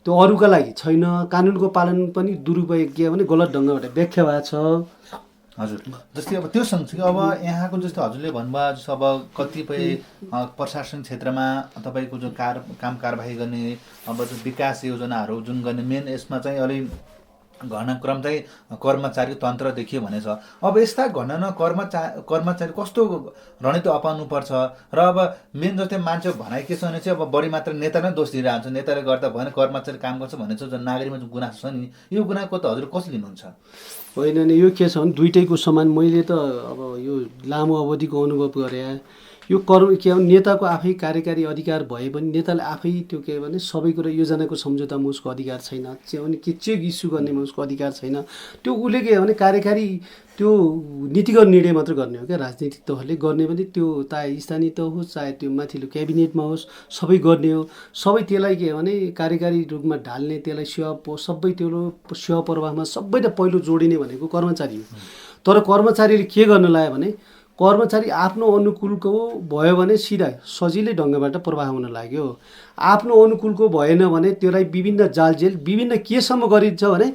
[SPEAKER 2] त्यो अरूका लागि छैन। कानुनको पालन पनि दुरुपयोग के भने गलत ढङ्गबाट व्याख्या भएको छ।
[SPEAKER 1] हजुर, जस्तै अब त्यो सँगसँगै अब यहाँको जस्तो हजुरले भन्नुभयो जस्तो अब कतिपय प्रशासन क्षेत्रमा तपाईँको जो काम कारबाही गर्ने अब जो विकास योजनाहरू जुन गर्ने मेन यसमा चाहिँ अलि घटनाक्रम चाहिँ कर्मचारी तन्त्र देखियो भने छ। अब यस्ता घटना कर्मचारी कस्तो रणनीति अपाउनुपर्छ र अब मेन जस्तै मान्छे भनाइ के छ भने चाहिँ अब बढी मात्र नेता नै दोष दिइरहेको हुन्छ, नेताले गर्दा भएन कर्मचारी काम गर्छ भन्ने चाहिँ नागरिकमा जुन गुनासो छ नि, यो गुनाको त हजुर कसले लिनुहुन्छ?
[SPEAKER 2] होइन नि, यो के छ भने दुइटैको समान। मैले त अब यो लामो अवधिको अनुभव गरे, यो के भने नेताको आफै कार्यकारी अधिकार भए पनि नेताले आफै त्यो के भने सबै कुरा योजनाको सम्झौतामा उसको अधिकार छैन, अनि के चेक इस्यु गर्नेमा उसको अधिकार छैन। त्यो उसले के भने कार्यकारी त्यो नीतिगत निर्णय मात्र गर्ने हो क्या, राजनीतिक तहले गर्ने पनि त्यो चाहे स्थानीय तह होस् चाहे त्यो माथिल्लो क्याबिनेटमा होस्, सबै गर्ने हो। सबै त्यसलाई के भने कार्यकारी रूपमा ढाल्ने, त्यसलाई सबै त्यो सेवा प्रवाहमा सबैले पहिलो जोडिने भनेको कर्मचारी हो। तर कर्मचारीले के गर्न लाग्यो भने कर्मचारी आफ्नो अनुकूलको भयो भने सिधा सजिलै ढङ्गबाट प्रवाह हुन लाग्यो। आफ्नो अनुकूलको भएन भने त्यसलाई विभिन्न जालजेल विभिन्न केसम्म गरिन्छ भने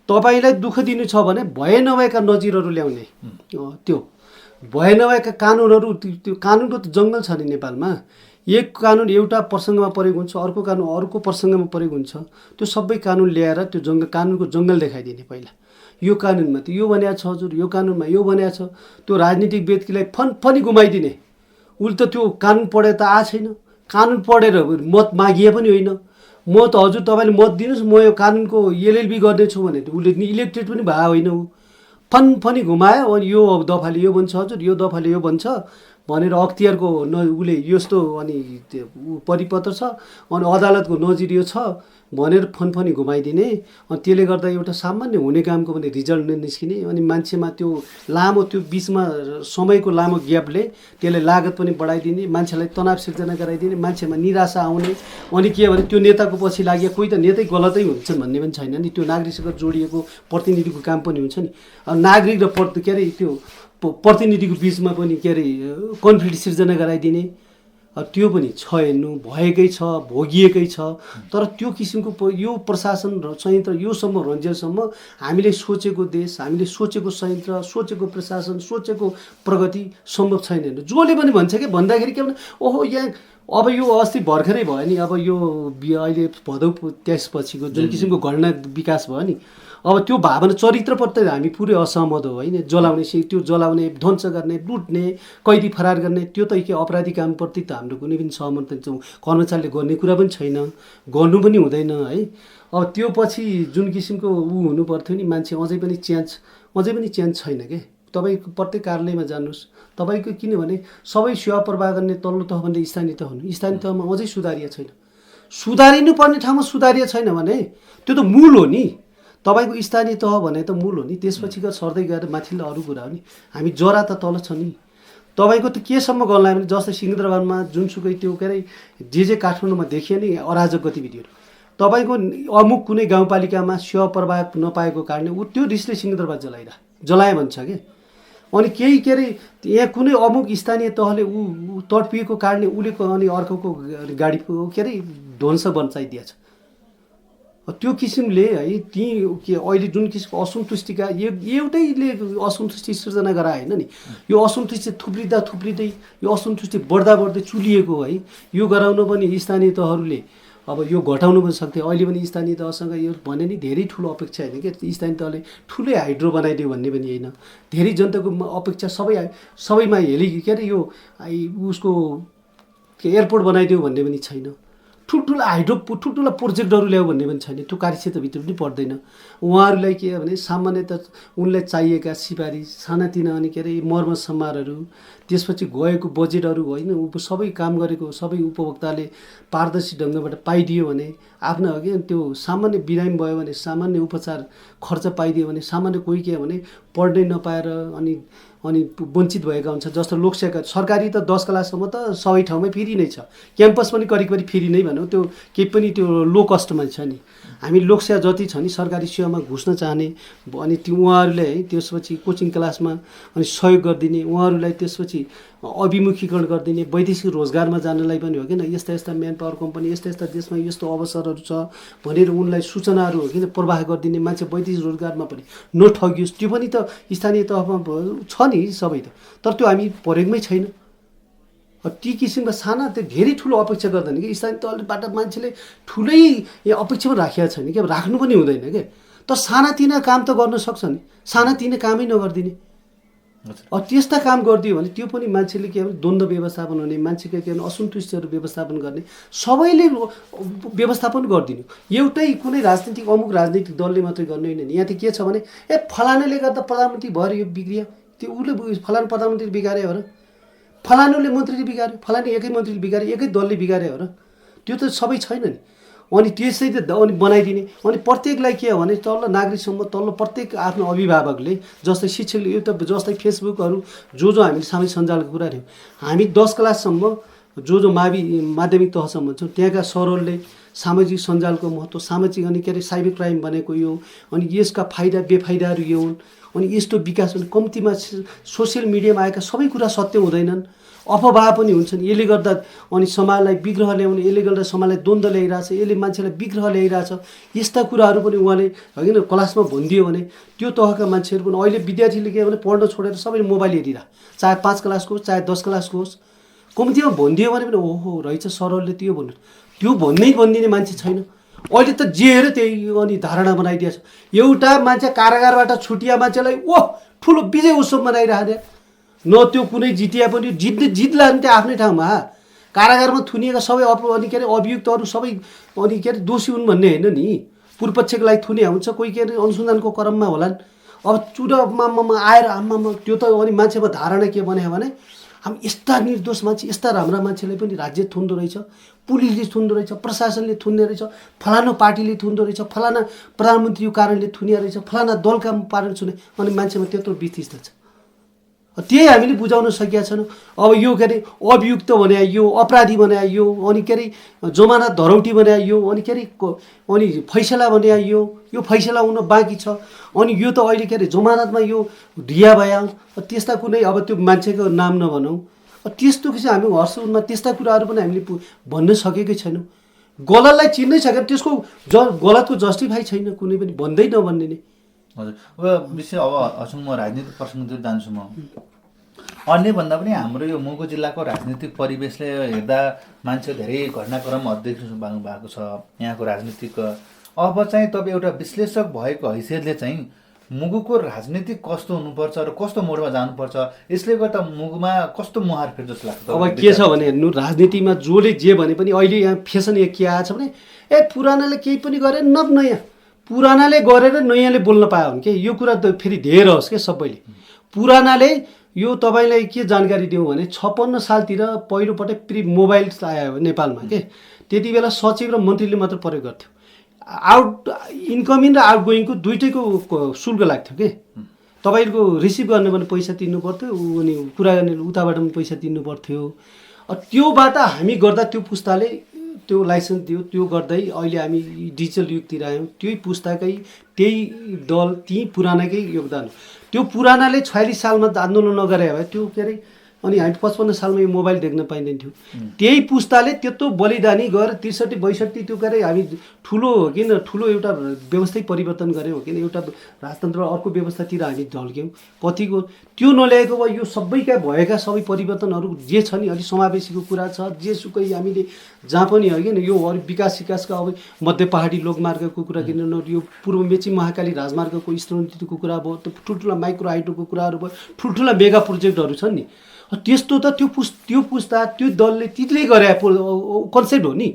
[SPEAKER 2] तपाईँलाई दुःख दिनु छ भने भए नभएका नजिरहरू ल्याउने, त्यो भए नभएका कानुनहरू, त्यो कानुनको त जङ्गल छ नि नेपालमा। एक कानुन एउटा प्रसङ्गमा परेको हुन्छ, अर्को कानुन अर्को प्रसङ्गमा परेको हुन्छ। त्यो सबै कानुन ल्याएर त्यो कानुनको जङ्गल देखाइदिने। पहिला यो कानुनमा त यो भनेको छ हजुर, यो कानुनमा यो भनेको छ, त्यो राजनीतिक व्यक्तिलाई फनफनी घुमाइदिने। उसले त त्यो कानुन पढेर त आएको छैन, कानुन पढेर मत मागिए पनि होइन। म त हजुर तपाईँले मत दिनुहोस्, म यो कानुनको एलएलबी गर्नेछु भने त उसले इलेक्टेड पनि भएको होइन। ऊ फनफनी घुमायो, अनि यो दफाले यो भन्छ हजुर, यो दफाले यो भन्छ भनेर अख्तियारको उसले यस्तो अनि परिपत्र छ, अनि अदालतको नजिर यो छ भनेर फनफनी घुमाइदिने। अनि त्यसले गर्दा एउटा सामान्य हुने कामको पनि रिजल्ट निस्किने, अनि मान्छेमा त्यो लामो त्यो बिचमा समयको लामो ग्यापले त्यसले लागत पनि बढाइदिने, मान्छेलाई तनाव सिर्जना गराइदिने, मान्छेमा निराशा आउने। अनि के भने त्यो नेताको पछि लागि कोही त नेतै गलतै हुन्छन् भन्ने पनि छैन नि, त्यो नागरिकसँग जोडिएको प्रतिनिधिको काम पनि हुन्छ नि। नागरिक र के अरे त्यो प्रतिनिधिको बिचमा पनि के अरे कन्फ्लिक्ट सिर्जना गराइदिने, त्यो पनि छ, हेर्नु भएकै छ, भोगिएकै छ। तर त्यो किसिमको यो प्रशासन र संयन्त्र योसम्म रन्जेलसम्म हामीले सोचेको देश, हामीले सोचेको संयन्त्र, सोचेको प्रशासन, सोचेको प्रगति सम्भव छैन। हेर्नु जसले पनि भन्छ कि भन्दाखेरि के भने ओहो यहाँ अब यो अस्ति भर्खरै भयो नि, अब यो अहिले भदौ 23 पछिको जुन किसिमको घटना विकास भयो नि, अब त्यो भावना चरित्रप्रति हामी पुरै असहमत हो होइन। जलाउने त्यो जलाउने, ध्वंस गर्ने, लुट्ने, कैदी फरार गर्ने त्यो त के अपराधी कामप्रति त हाम्रो कुनै पनि सहमत छैन। कर्मचारीले गर्ने कुरा पनि छैन, गर्नु पनि हुँदैन है। अब त्यो पछि जुन किसिमको हुनु पर्थ्यो नि, मान्छे अझै पनि चेन्ज छैन के। तपाईँको प्रत्येक कार्यालयमा जानुहोस्, तपाईँको किनभने सबै सेवा प्रवाह गर्ने तल्लो तहभन्दा स्थानीय तह हुनु, स्थानीय तहमा अझै सुधारिया छैन। सुधारिनु पर्ने ठाउँमा सुधारिया छैन भने त्यो त मूल हो नि। तपाईँको स्थानीय तह भने त मूल हो नि, त्यसपछि गएर सर्दै गएर माथिल्लो अरू कुरा हो नि। हामी जरा त तल छ नि। तपाईँको त केसम्म गर्नलाई भने जस्तै सिंहदरबारमा जुनसुकै त्यो के अरे जे काठमाडौँमा देखियो नि अराजक गतिविधिहरू, तपाईँको अमुक कुनै गाउँपालिकामा सेवा प्रवाह नपाएको कारणले ऊ त्यो रिसले सिंहदरबार जलाए भन्छ के। अनि केही के अरे यहाँ कुनै अमुक स्थानीय तहले ऊ तडपिएको कारणले उसले अनि अर्कोको गाडीको के अरे ध्वंस बचाइदिएछ। त्यो किसिमले है ती के अहिले जुन किसिमको असन्तुष्टिका एउटैले असन्तुष्टि सिर्जना गराए होइन नि। यो असन्तुष्टि थुप्रिँदै यो असन्तुष्टि बढ्दै चुलिएको है। यो गराउन पनि स्थानीय तहहरूले अब यो घटाउनु पनि सक्थ्यो। अहिले पनि स्थानीय तहसँग यो भने नि धेरै ठुलो अपेक्षा होइन कि स्थानीय तहले ठुलै हाइड्रो बनाइदियो भन्ने पनि होइन। धेरै जनताको अपेक्षा सबैमा के अरे यो उसको एयरपोर्ट बनाइदियो भन्ने पनि छैन। ठुल्ठुला प्रोजेक्टहरू ल्याऊ भन्ने पनि छैन। त्यो कार्यक्षेत्रभित्र पनि पर्दैन। उहाँहरूलाई के भने सामान्यतः उनलाई चाहिएका सिफारिस सानातिना अनि के अरे मर्म सम्मारहरू, त्यसपछि गएको बजेटहरू होइन सबै काम गरेको सबै उपभोक्ताले पारदर्शी ढङ्गबाट पाइदियो भने आफ्नो के त्यो सामान्य बिरामी भयो भने सामान्य उपचार खर्च पाइदियो भने सामान्य कोही के भने पढ्नै नपाएर अनि वञ्चित भएका हुन्छ। जस्तो लोकसेवा सरकारी त 10 क्लाससम्म त सबै ठाउँमै फ्री नै छ, क्याम्पस पनि करिब फ्री नै भनौँ। त्यो केही पनि त्यो लो कस्टमा छ नि। हामी लोकसेवा जति छ नि सरकारी सेवामा घुस्न चाहने अनि त्यो उहाँहरूले है त्यसपछि कोचिङ क्लासमा अनि सहयोग गरिदिने, उहाँहरूलाई त्यसपछि अभिमुखीकरण गरिदिने, वैदेशिक रोजगारमा जानलाई पनि हो किन यस्ता म्यान पावर कम्पनी यस्ता देशमा यस्तो अवसरहरू छ भनेर उनलाई सूचनाहरू हो किन प्रवाह गरिदिने, मान्छे वैदेशिक रोजगारमा पनि नठगियोस्। त्यो पनि त स्थानीय तहमा छ नि सबै त, तर त्यो हामी प्रयोगमै छैन। ती किसिमका साना त्यो धेरै ठुलो अपेक्षा गर्दैन कि स्थानीय तहबाट मान्छेले ठुलै अपेक्षा पनि राखेका छैन कि राख्नु पनि हुँदैन के। तर सानातिना काम त गर्न सक्छ नि, सानातिना कामै नगरिदिने। त्यस्ता काम गरिदियो भने त्यो पनि मान्छेले के भने द्वन्द्व व्यवस्थापन हुने, मान्छेको के भने असन्तुष्टिहरू व्यवस्थापन गर्ने, सबैले व्यवस्थापन गरिदिनु। एउटै कुनै अमुक राजनीतिक दलले मात्रै गर्ने होइन नि। यहाँ त के छ भने फलानाले गर्दा प्रधानमन्त्री भएर यो बिग्रियो, त्यो उसले फलाना प्रधानमन्त्री बिगार्यो हो र, फलानुले मन्त्रीले बिगार्यो, फलानी एकै मन्त्रीले बिगार्यो, एकै दलले बिगार्यो हो र। त्यो त सबै छैन नि। अनि त्यसै त अनि बनाइदिने अनि प्रत्येकलाई के हो भने तल्लो नागरिकसम्म तल्लो प्रत्येक आफ्नो अभिभावकले जस्तै शिक्षकले यो त जस्तै फेसबुकहरू जो हामीले सामाजिक सञ्जालको कुरा हेऱ्यौँ, हामी 10 क्लाससम्म जो माध्यमिक तहसम्म छौँ त्यहाँका सरहरूले सामाजिक सञ्जालको महत्त्व, सामाजिक अनि के अरे साइबर क्राइम भनेको यो, अनि यसका फाइदा बेफाइदाहरू यो हुन्, अनि यस्तो विकास हुने कम्तीमा सोसियल मिडियामा आएका सबै कुरा सत्य हुँदैनन्, अफवाह पनि हुन्छन्। यसले गर्दा अनि समाजलाई विग्रह ल्याउने, यसले गर्दा समाजलाई द्वन्द्व ल्याइरहेछ, यसले मान्छेलाई विग्रह ल्याइरहेछ। यस्ता कुराहरू पनि उहाँले होइन क्लासमा भनिदियो भने त्यो तहका मान्छेहरू पनि अहिले विद्यार्थीले के भने पढ्न छोडेर सबै मोबाइल हेरिरह, चाहे 5 क्लासको होस् चाहे 10 क्लासको होस्, कम्तीमा भनिदियो भने पनि ओहो रहेछ सरहरूले त्यो भन्नु, त्यो भनिदिने मान्छे छैन। अहिले त जे हेऱ्यो त्यही अनि धारणा बनाइदिएछ। एउटा मान्छे कारागारबाट छुटिया मान्छेलाई ठुलो विजय उत्सव मनाइरहेको न, त्यो कुनै जितिया पनि जित्ला नि त्यो आफ्नै ठाउँमा। कारागारमा थुनिएका सबै अनि के अरे अभियुक्तहरू सबै अनि के अरे दोषी हुन् भन्ने होइन नि, पूर्वपक्षको लागि थुनिया हुन्छ, कोही के अरे अनुसन्धानको क्रममा होलान्। अब चुनावमा आएर आमामा त्यो त अनि मान्छेमा धारणा के बनायो भने हामी यस्ता निर्दोष मान्छे यस्ता राम्रा मान्छेलाई पनि राज्य थुन्दो रहेछ, पुलिसले थुन्दो रहेछ, प्रशासनले थुन्ने रहेछ, फलानु पार्टीले थुन्दो रहेछ, फलाना प्रधानमन्त्रीको कारणले थुनिया रहेछ, फलाना दलका पारण छुने, अनि मान्छेमा त्यत्रो वितृष्णा छ। त्यही हामीले बुझाउन सकेका छैनौँ। अब यो के अरे अभियुक्त भने यो अपराधी भने यो अनि के अरे जमानत धरौटी भने यो अनि के अरे अनि फैसला भने यो फैसला हुन बाँकी छ, अनि यो त अहिले के अरे जमानतमा यो ढिया भयो, त्यस्ता कुनै अब त्यो मान्छेको नाम नभनौँ, त्यस्तो किसिम हामी हर्षमा त्यस्ता कुराहरू पनि हामीले भन्न सकेकै छैनौँ। गलतलाई चिन्नै सकेर त्यसको गलतको जस्टिफाई छैन कुनै पनि, भन्दै नभन्ने नै।
[SPEAKER 1] हजुर, अब विशेष अब हजुर म राजनीतिक प्रसङ्गतिर जान्छु। म अन्य भन्दा पनि हाम्रो यो मुगु जिल्लाको राजनीतिक परिवेशले हेर्दा मान्छे धेरै घटनाक्रम अध्यक्ष भएको छ। यहाँको राजनीतिक अब चाहिँ तपाईँ एउटा विश्लेषक भएको हैसियतले चाहिँ मुगुको राजनीति कस्तो हुनुपर्छ र कस्तो मोडमा जानुपर्छ, यसले गर्दा मुगुमा कस्तो मुहार फेर्छ जस्तो लाग्छ?
[SPEAKER 2] अब के छ भने हेर्नु, राजनीतिमा जसले जे भने पनि अहिले यहाँ फेसन के आएछ भने पुरानाले केही पनि गरे न, नयाँ पुरानाले गरेर नयाँले बोल्न पायो भने के यो कुरा त फेरि धेर होस् क्या सबैले। पुरानाले यो तपाईँलाई के जानकारी दिउँ भने 56 सालतिर पहिलोपटक मोबाइल आयो नेपालमा के, त्यति बेला सचिव र मन्त्रीले मात्र प्रयोग गर्थ्यो। इन्कमिङ र आउटगोइङको दुइटैको शुल्क लाग्थ्यो के। तपाईँको रिसिभ गर्ने पनि पैसा तिर्नु पर्थ्यो, अनि कुरा गर्ने उताबाट पनि पैसा तिर्नु पर्थ्यो। त्योबाट हामी गर्दा त्यो पुस्ताले त्यो लाइसेन्स दियो, त्यो गर्दै अहिले हामी डिजिटल युगतिर आयौँ। त्यही पुस्ताकै त्यही दल ती पुरानाकै योगदान हो। त्यो पुरानाले 46 सालमा आन्दोलन नगरे भए त्यो के अरे अनि हामी 55 सालमा यो मोबाइल देख्न पाइँदैन थियो। त्यही पुस्ताले त्यत्रो बलिदानी गएर 63-62 त्यो गरे हामी ठुलो एउटा व्यवस्थै परिवर्तन गऱ्यौँ हो किन, एउटा राजतन्त्र अर्को व्यवस्थातिर हामी ढल्क्यौँ। कतिको त्यो नल्याएको भए यो सबैका भएका सबै परिवर्तनहरू जे छ नि, अलि समावेशीको कुरा छ, जेसुकै हामीले जहाँ पनि हो किन, यो विकासका अब मध्य पहाडी लोकमार्गको कुरा किन, यो पूर्व मेची महाकाली राजमार्गको स्तरोन्नतिको कुरा भयो, ठुल्ठुला माइक्रो हाइड्रोको कुराहरू भयो, ठुल्ठुला मेगा प्रोजेक्टहरू छन् नि। त्यस्तो त त्यो पुस्ता त्यो दलले तिनले गरे कन्सेप्ट हो नि।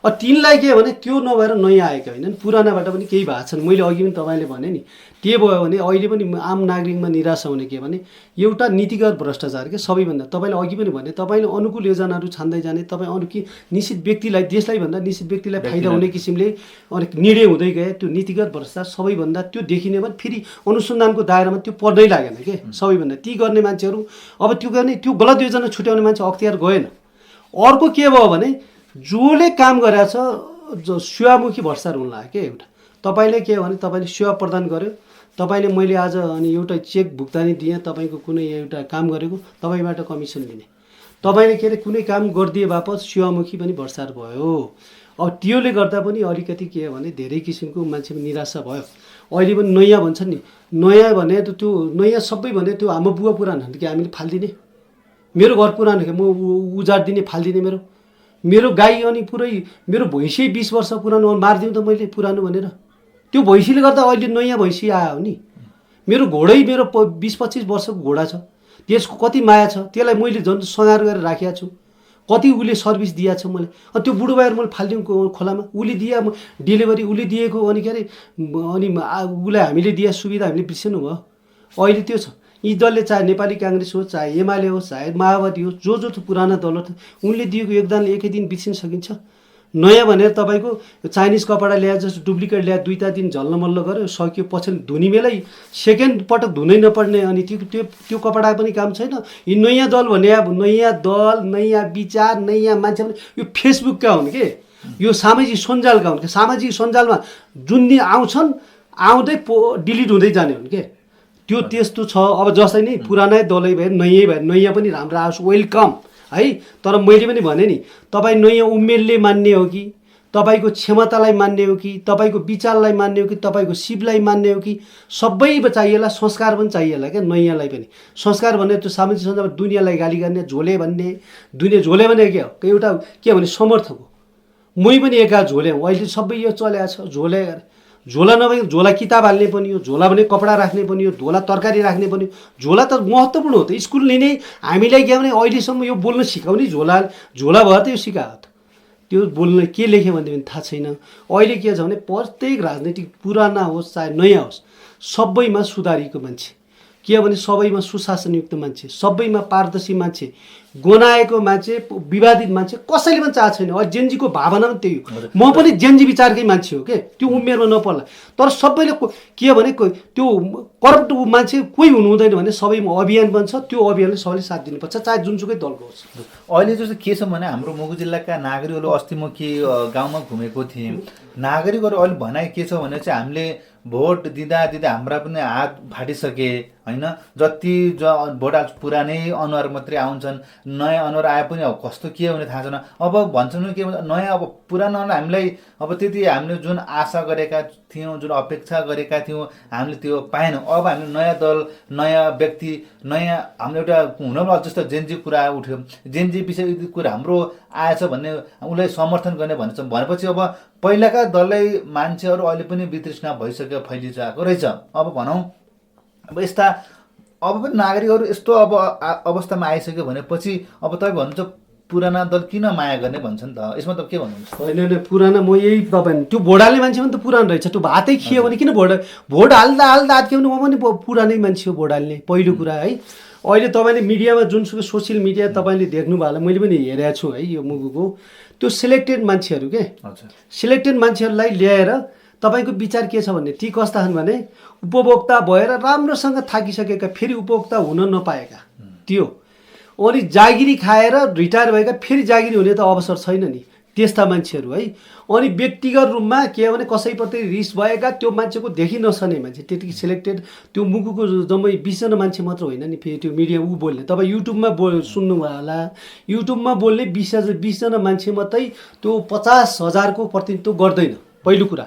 [SPEAKER 2] तिनलाई के भने त्यो नभएर नयाँ आएका होइनन्, पुरानाबाट पनि केही भएको छन्। मैले अघि पनि तपाईँले भने नि, के भयो भने अहिले पनि आम नागरिकमा निराशा हुने के भने एउटा नीतिगत भ्रष्टाचार के सबैभन्दा। तपाईँले अघि पनि भने तपाईँले अनुकूल योजनाहरू छान्दै जाने, तपाईँ अरू के निश्चित व्यक्तिलाई, देशलाई भन्दा निश्चित व्यक्तिलाई फाइदा हुने किसिमले निर्णय हुँदै गए। त्यो नीतिगत भ्रष्टाचार सबैभन्दा त्यो देखिने भने फेरि अनुसन्धानको दायरामा त्यो पर्दै लागेन के सबैभन्दा। ती गर्ने मान्छेहरू अब त्यो गर्ने, त्यो गलत योजना छुट्याउने मान्छे अख्तियार गएन। अर्को के भयो भने जसले काम गरेछ सेवामुखी भ्रष्टाचार हुन लाग्यो क्या। एउटा तपाईँले के भने तपाईँले सेवा प्रदान गर्यो, तपाईँले मैले आज अनि एउटा चेक भुक्तानी दिएँ, तपाईँको कुनै एउटा काम गरेको तपाईँबाट कमिसन लिने, तपाईँले के अरे कुनै काम गरिदिए बापत सेवामुखी पनि भ्रष्टाचार भयो। अब त्योले गर्दा पनि अलिकति के भने धेरै किसिमको मान्छेमा निराशा भयो। अहिले पनि नयाँ भन्छन् नि, नयाँ भने त त्यो नयाँ सबै भने त्यो हाम्रो बुवा पुरानो कि हामीले फालिदिने, मेरो घर पुरानो म उजाडिदिने फालिदिने, मेरो गाई अनि पुरै मेरो भैँसी 20 वर्ष पुरानो मारिदिउँ त मैले पुरानो भनेर। त्यो भैँसीले गर्दा अहिले नयाँ भैँसी आयो नि। मेरो घोडै मेरो 20-25 वर्षको घोडा छ, त्यसको कति माया छ, त्यसलाई मैले झन् सङ्गार गरेर राखेको छु, कति उसले सर्भिस दिएको छ मैले। अनि त्यो बुढो भएर मैले फालिदिउँ खोलामा, उसले दिए डेलिभरी उसले दिएको अनि के अरे अनि उसलाई हामीले दिए सुविधा हामीले बिर्सिनु भयो। अहिले त्यो छ। यी दलले चाहे नेपाली काङ्ग्रेस हो, चाहे एमाले हो, चाहे माओवादी हो, जो पुराना दल हो, उनले दिएको योगदानले एकै दिन बिर्सिन सकिन्छ। नयाँ भनेर तपाईँको चाइनिज कपडा ल्याए जस्तो डुप्लिकेट ल्याए 2 दिन झल्लमल्ल गऱ्यो, सक्यो, पछि धुने बेलै सेकेन्ड पटक धुनै नपर्ने, अनि त्यो कपडा पनि काम छैन। यी नयाँ दल भने नयाँ दल, नयाँ विचार, नयाँ मान्छे भने यो फेसबुकका हुन् के, यो सामाजिक सञ्जालका हुन्। सामाजिक सञ्जालमा जुन दिन आउँछन् आउँदै डिलिट हुँदै जाने हुन् के, त्यो त्यस्तो छ। अब जस्तै नै पुरानै दलै भए नयाँ पनि राम्रो आओस्, वेलकम है। तर मैले पनि भने नि, तपाईँ नयाँ उमेरले मान्ने हो कि, तपाईँको क्षमतालाई मान्ने हो कि, तपाईँको विचारलाई मान्ने हो कि, तपाईँको सिपलाई मान्ने हो कि, सबै चाहिएला। संस्कार पनि चाहिएला क्या नयाँलाई पनि। संस्कार भन्ने त्यो सामाजिक सञ्जालमा दुनियाँलाई गाली गर्ने, झोले भन्ने, दुनियाँ झोले भने के हो, एउटा के भने समर्थ हो। मै पनि एका झोले हुँ, अहिले सबै यो चलेको छ झोले। झोला नभए झोला किताब हाल्ने पनि हो, झोला भने कपडा राख्ने पनि हो, झोला तरकारी राख्ने पनि हो। झोला त महत्त्वपूर्ण हो त। स्कुलले नै हामीलाई के भने अहिलेसम्म यो बोल्न सिकाउने झोला भएर त यो सिकायो त। त्यो बोल्न के लेख्यो भने थाहा छैन। अहिले के छ भने प्रत्येक राजनीतिक पुराना होस् चाहे नयाँ होस्, सबैमा सुधारीको मान्छे, के भने सबैमा सुशासनयुक्त मान्छे, सबैमा पारदर्शी मान्छे, गनाएको मान्छे, विवादित मान्छे कसैले पनि चाह छैन। जेनजीको भावना पनि त्यही हो। म पनि जेनजी विचारकै मान्छे हो के, त्यो उमेरमा नपर्ला। तर सबैले के भने त्यो करप्ट मान्छे कोही हुनु हुँदैन भने सबैमा अभियान बन्छ, त्यो अभियानले सबैले साथ दिनुपर्छ, चाहे जुनसुकै दलको होस्।
[SPEAKER 1] अहिले जस्तो के छ भने हाम्रो मुगु जिल्लाका नागरिकहरू अस्ति म के गाउँमा घुमेको थिएँ, नागरिकहरू अहिले भनाइ के छ भने चाहिँ हामीले भोट दिँदा हाम्रा पनि हात फाटिसके होइन, जति भोट पुरानै अनुहार मात्रै आउँछन्, नयाँ अनुहार आए पनि अब कस्तो के हुने थाहा छैन। अब भन्छन् के भन्छ नयाँ अब पुरानो हामीलाई अब त्यति हामीले जुन आशा गरेका थियौँ, जुन अपेक्षा गरेका थियौँ हामीले त्यो पाएनौँ। अब हामीले नयाँ दल, नयाँ व्यक्ति, नयाँ हाम्रो एउटा हुन पनि जस्तो जेनजी कुरा उठ्यो, जेनजी विषय कुरा हाम्रो आएछ भन्ने उसलाई समर्थन गर्ने भनेपछि अब पहिलाका दललाई मान्छेहरू अहिले पनि वितृष्णा भइसक्यो, फैलिसकेको रहेछ। अब भनौँ अब यस्ता अब पनि नागरिकहरू यस्तो अब अवस्थामा आइसक्यो भनेपछि अब तपाईँ भन्नुहुन्छ पुराना दल किन माया गर्ने भन्छ नि त, यसमा त के भन्नुहुन्छ?
[SPEAKER 2] होइन पुराना म यही तपाईँ त्यो भोट हाल्ने मान्छे पनि त पुरानो रहेछ। त्यो भातै खियो भने किन भोट हाल्दा के भने म पनि पुरानै मान्छे हो भोट हाल्ने, पहिलो कुरा है। अहिले तपाईँले मिडियामा जुनसुकै सोसियल मिडिया तपाईँले देख्नुभयो होला, मैले पनि हेरेको छु है यो मुगुको, त्यो सिलेक्टेड मान्छेहरू के सिलेक्टेड मान्छेहरूलाई ल्याएर तपाईँको विचार के छ भन्ने ती कस्ता छन् भने उपभोक्ता भएर राम्रोसँग थाकिसकेका फेरि उपभोक्ता हुन नपाएका त्यो, अनि जागिरी खाएर रिटायर भएका फेरि जागिरी हुने त अवसर छैन नि त्यस्ता मान्छेहरू है। अनि व्यक्तिगत रूपमा के भने कसैप्रति रिस भएका त्यो मान्छेको देखि नसक्ने मान्छे त्यतिकै सिलेक्टेड, त्यो मुगुको जम्मै 20 जना मान्छे मात्र होइन नि फेरि त्यो मिडिया बोल्ने। तपाईँ युट्युबमा सुन्नुभयो होला, युट्युबमा बोल्ने 20 जना मान्छे मात्रै त्यो 50,000को प्रतिनिधित्व गर्दैन। पहिलो कुरा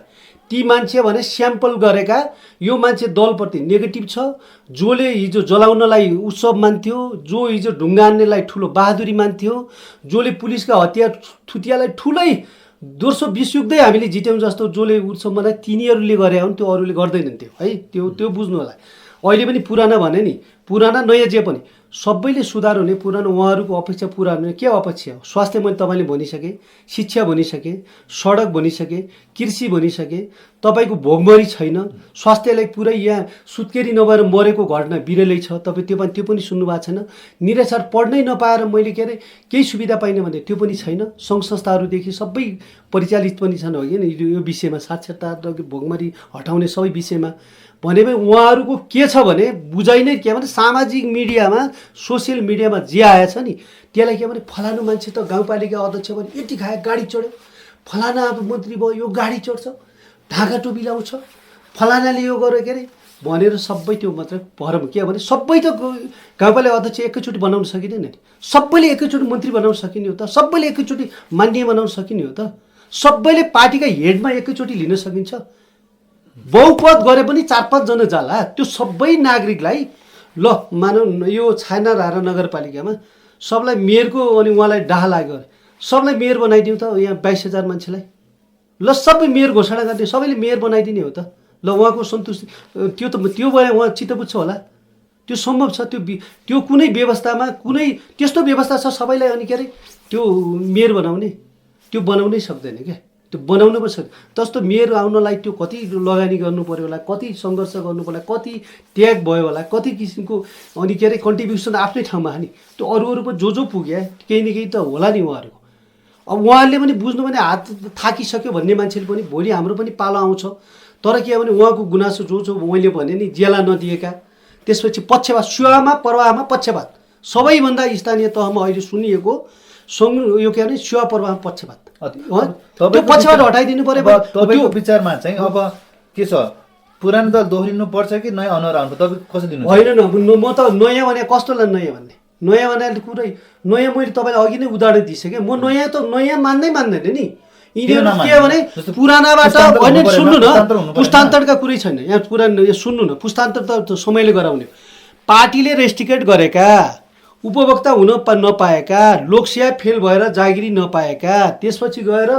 [SPEAKER 2] ती मान्छे भने स्याम्पल गरेका यो मान्छे दलप्रति नेगेटिभ छ, जसले हिजो जलाउनलाई उत्सव मान्थ्यो, जो हिजो ढुङ्गा हान्नेलाई ठुलो बहादुरी मान्थ्यो, जसले पुलिसका हतियार थुतियालाई ठुलै 220 युद्धै हामीले जित्यौँ जस्तो जसले उत्सव मनाए तिनीहरूले गरे हुन्, त्यो अरूले गर्दैनन् त्यो है। त्यो बुझ्नु होला। अहिले पनि पुराना भने नि पुराना नयाँ जे पनि सबैले सुधार हुने, पुरानो उहाँहरूको अपेक्षा पुरा हुने के अपेक्षा हो? स्वास्थ्य मैले तपाईँले भनिसकेँ, शिक्षा भनिसकेँ, सडक भनिसकेँ, कृषि भनिसकेँ, तपाईँको भोगमरी छैन, स्वास्थ्यलाई पुरै यहाँ सुत्केरी नभएर मरेको घटना बिरलै छ, तपाईँ त्यो पनि सुन्नु भएको छैन। निरक्षर पढ्नै नपाएर मैले के अरे केही सुविधा पाइनँ भने त्यो पनि छैन। सङ्घ संस्थाहरूदेखि सबै परिचालित पनि छन् होइन यो विषयमा, साक्षरता भोगमरी हटाउने सबै विषयमा भनेपछि उहाँहरूको के छ भने बुझाइ नै के भने सामाजिक मिडियामा सोसियल मिडियामा जे आएछ नि त्यसलाई के भने फलानु मान्छे त गाउँपालिका अध्यक्ष भने यति खाए गाडी चढ्यो, फलाना अब मन्त्री भयो यो गाडी चढ्छ, ढाका टोपी लाउँछ, फलानाले यो गर्यो के अरे भनेर सबै त्यो मात्र भरम के भने सबै त गाउँपालिका अध्यक्ष एकैचोटि बनाउन सकिँदैन नि, सबैले एकैचोटि मन्त्री बनाउन सकिने हो त, सबैले एकैचोटि मान्य बनाउन सकिने हो त, सबैले पार्टीका हेडमा एकैचोटि लिन सकिन्छ। बहुपद गरे पनि 4-5 जना जाला, त्यो सबै नागरिकलाई ल मानौ यो छाना रारा नगरपालिकामा सबलाई मेयरको अनि उहाँलाई डाहा लाग्यो सबलाई मेयर बनाइदिउँ त यहाँ 22,000 मान्छेलाई, ल सबै मेयर घोषणा गर्ने, सबैले मेयर बनाइदिने हो त, ल उहाँको सन्तुष्टि त्यो भए उहाँ चित्त बुझ्छ होला। त्यो सम्भव छ? त्यो कुनै व्यवस्थामा कुनै त्यस्तो व्यवस्था छ सबैलाई अनि के अरे त्यो मेयर बनाउने? त्यो बनाउनै सक्दैन क्या, त्यो बनाउनु पर्छ। जस्तो मेयर आउनलाई त्यो कति लगानी गर्नु पर्यो होला, कति सङ्घर्ष गर्नु पर्यो होला, कति त्याग भयो होला, कति किसिमको अनि के अरे कन्ट्रिब्युसन आफ्नै ठाउँमा नि त्यो अरू पो जो पुग्यो केही न केही त होला नि उहाँहरूको। अब उहाँहरूले पनि बुझ्नु भने हात थाकिसक्यो भन्ने मान्छेले पनि भोलि हाम्रो पनि पालो आउँछ। तर के भने उहाँको गुनासो जो मैले भने नि जेला नदिएका, त्यसपछि पक्षपात, सेवामा प्रवाहमा पक्षपात, सबैभन्दा स्थानीय तहमा अहिले सुनिएको यो के भने सेवा प्रवाहमा पक्षपात, त्यो पक्षपात हटाइदिनु पर्यो।
[SPEAKER 1] तपाईँको विचारमा चाहिँ अब के छ, पुरानो दल दोहोरिनु पर्छ कि नयाँ अनुहार आउनु? तपाईँ कसरी दिनु?
[SPEAKER 2] होइन म त नयाँ भने कस्तोलाई नयाँ भन्ने, नयाँ भने कुरै नयाँ मैले तपाईँलाई अघि नै उदाहरण दिइसकेँ। म नयाँ त नयाँ मान्दैन नि, यिनीहरू के भने पुरानाबाट होइन, सुन्नु न, पुस्तान्तरका कुरै छैन यहाँ, पुरानो सुन्नु न, पुस्तान्तर त समयले गराउने, पार्टीले रेस्ट्रिक्टेड गरेका, उपभोक्ता हुन नपाएका, लोकसेवा फेल भएर जागिरी नपाएका, त्यसपछि गएर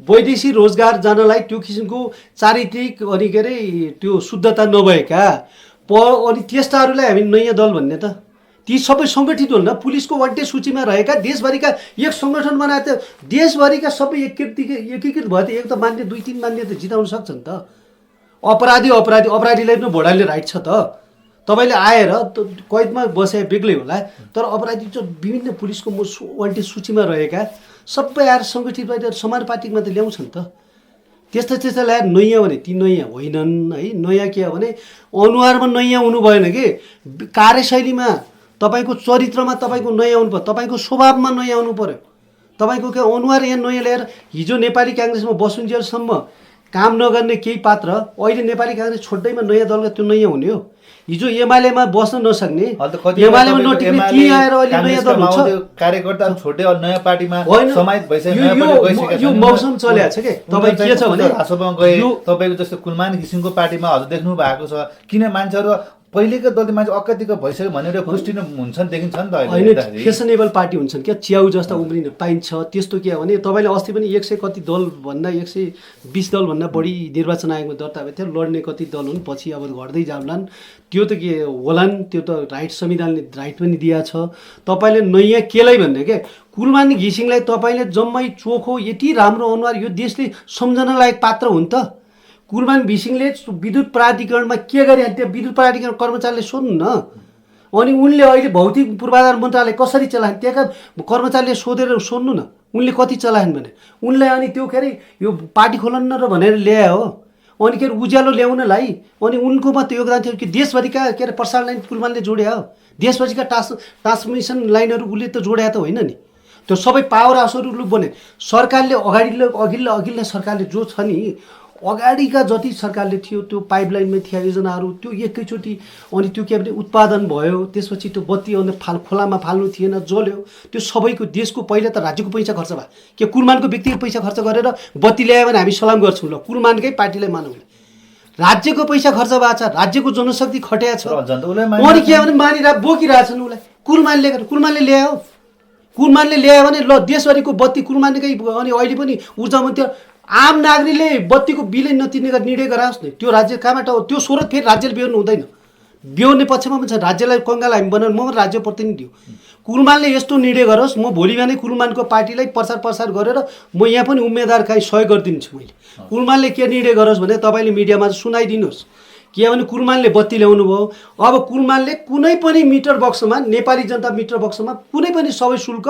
[SPEAKER 2] वैदेशिक रोजगार जानलाई त्यो किसिमको चारित्रिक अनि के अरे त्यो शुद्धता नभएका अनि त्यस्ताहरूलाई हामी नयाँ दल भन्ने त? ती सबै सङ्गठित हुन् न, पुलिसको वान्टेड सूचीमा रहेका देशभरिका एक सङ्गठन बनाए त देशभरिका सबै एकीकृत भयो त एक त मान्य 2-3 मान्य त जिताउन सक्छ नि त। अपराधीलाई पनि भोट हाल्ने राइट छ त। तपाईँले आएर कैदमा बसे बेग्लै होला, तर अपराधी चाहिँ विभिन्न पुलिसको वान्टेड सूचीमा रहेका सबै आएर सङ्गठित भएर समानुपातिकमा त ल्याउँछ नि त। त्यस्ता ल्याएर नयाँ भने ती नयाँ होइनन् है। नयाँ के हो भने अनुहारमा नयाँ हुनु भएन कि कार्यशैलीमा तपाईँको चरित्रमा तपाईँको नयाँ आउनु पर्यो, तपाईँको स्वभावमा नयाँ आउनु पर्यो। तपाईँको के अनुहार यहाँ नयाँ ल्याएर हिजो नेपाली काङ्ग्रेसमा बसुन्जेलसम्म काम नगर्ने केही पात्र अहिले नेपाली काङ्ग्रेस छोड्दैमा नयाँ दलका त्यो नयाँ हुने हो। हिजो एमालेमा बस्न नसक्ने
[SPEAKER 1] अहिले त कति
[SPEAKER 2] एमालेमा नटिक्ने ती आएर अहिले नयाँ दल हुन्छ
[SPEAKER 1] कार्यकर्ता छोटे नयाँ पार्टीमा
[SPEAKER 2] होइन,
[SPEAKER 1] समाहित भइसकेको नयाँ पार्टी गइसकेका
[SPEAKER 2] यो
[SPEAKER 1] छन्।
[SPEAKER 2] मौसम चलेको छ के तपाईँ के छ भने
[SPEAKER 1] रासोपामा गए तपाईँको जस्तो कुलमान घिसिङको पार्टीमा हजुर देख्नु भएको छ किन मान्छेहरू पहिलेको दलले मान्छे अकतिको भइसक्यो भनेर पुष्टि हुन्छन् देखिन्छ नि त अहिले
[SPEAKER 2] होइन
[SPEAKER 1] हेर्दाखेरि।
[SPEAKER 2] फेसनेबल पार्टी हुन्छन् क्या च्याउ जस्ता उम्रिन पाइन्छ त्यस्तो के हो भने तपाईँले अस्ति पनि 100 कति दल भन्दा 120 दलभन्दा बढी निर्वाचन आयोगमा दर्ता भएको थियो लड्ने कति दल हुन् पछि अब घट्दै जाउँलान् त्यो त के होलान् त्यो त राइट संविधानले राइट पनि दिएको छ तपाईँले नयाँ केलाई भन्ने के कुलमान घिसिङलाई तपाईँले जम्मै चोखो यति राम्रो अनुहार यो देशले सम्झन लायक पात्र हुन् त कुलमान घिसिङले विद्युत प्राधिकरणमा के गरे त्यो विद्युत प्राधिकरण कर्मचारीले सोध्नु न अनि उनले अहिले भौतिक पूर्वाधार मन्त्रालय कसरी चलाएन् त्यहाँका कर्मचारीले सोधेर सोध्नु न उनले कति चलाएन् भने उनलाई अनि त्यो के अरे यो पार्टी खोलन र भनेर ल्याए हो अनि के अरे उज्यालो ल्याउनलाई अनि उनको मात्रै योगदान थियो कि देशभरिका के अरे प्रसारण लाइन कुलमानले जोड्या हो देशभरिका ट्रान्समिसन लाइनहरू उसले त जोड्या त होइन नि त्यो सबै पावर हाउसहरू बने सरकारले अघिल्लो सरकारले जो छ नि अगाडिका जति सरकारले थियो त्यो पाइपलाइनमा थिए योजनाहरू त्यो एकैचोटि अनि त्यो के भने उत्पादन भयो त्यसपछि त्यो बत्ती अन्त खोलामा फाल्नु थिएन जल्यो त्यो सबैको देशको पहिला त राज्यको पैसा खर्च भयो के कुलमानको व्यक्तिगत पैसा खर्च गरेर बत्ती ल्यायो भने हामी सलाम गर्छौँ ल कुलमानकै पार्टीलाई मानौँ राज्यको पैसा खर्च भएको छ राज्यको जनशक्ति खटेको छ अनि के भने मानिरहेको बोकिरहेछन् उसलाई कुलमानले ल्यायो कुलमानले ल्यायो भने ल देशभरिको बत्ती कुलमानकै अनि अहिले पनि ऊर्जा मन्त्री आम नागरिकले बत्तीको बिलै नतिर्ने गरी निर्णय गराओस् न त्यो राज्य कहाँबाट हो त्यो स्वरूप फेरि राज्यले बेहोर्नु हुँदैन बेहोर्ने पक्षमा पनि छ राज्यलाई कङ्गाल हामी बनाउनु म राज्य प्रतिनिधि हो कुलमानले यस्तो निर्णय गरोस् म भोलि बिहानै कुलमानको पार्टीलाई प्रचार गरेर म यहाँ पनि उम्मेदवार काहीँ सहयोग गरिदिन्छु मैले कुलमानले के निर्णय गरोस् भने तपाईँले मिडियामा सुनाइदिनुहोस् के भने कुलमानले बत्ती ल्याउनु भयो अब कुलमानले कुनै पनि मिटर बक्समा नेपाली जनता मिटर बक्समा कुनै पनि सबै शुल्क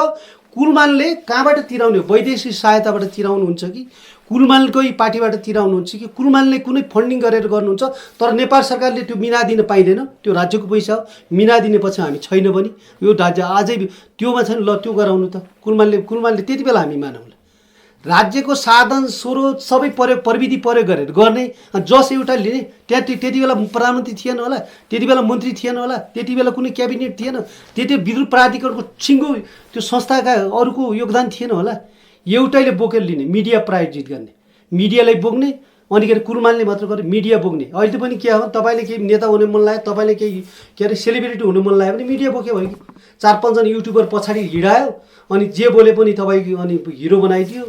[SPEAKER 2] कुलमानले कहाँबाट तिराउने वैदेशिक सहायताबाट तिराउनुहुन्छ कि कुलमानकै पार्टीबाट तिराउनुहुन्छ कि कुलमानले कुनै फन्डिङ गरेर गर्नुहुन्छ तर नेपाल सरकारले त्यो मिना दिन पाइँदैन त्यो राज्यको पैसा हो मिना दिने पछि हामी छैन पनि यो राज्य अझै त्योमा छैन ल त्यो गराउनु त कुलमानले त्यति बेला हामी मानौँ राज्यको साधन स्रोत सबै प्रविधि प्रयोग गरेर गर्ने जस एउटा लिने त्यति बेला प्रधानमन्त्री थिएन होला त्यति बेला मन्त्री थिएन होला त्यति बेला कुनै क्याबिनेट थिएन त्यति विद्युत प्राधिकरणको सिङ्गो त्यो संस्थाका अरूको योगदान थिएन होला एउटैले बोकेर लिने मिडिया प्रायोजित गर्ने मिडियालाई बोक्ने अनि के अरे कुलमानले मात्र गरे मिडिया बोक्ने अहिले पनि के हो तपाईँले केही नेता हुने मन लाग्यो तपाईँले केही के अरे सेलिब्रिटी हुनु मन लाग्यो भने मिडिया बोक्यो भयो कि 4-5 जना युट्युबर पछाडि हिँडायो अनि जे बोले पनि तपाईँको अनि हिरो बनाइदियो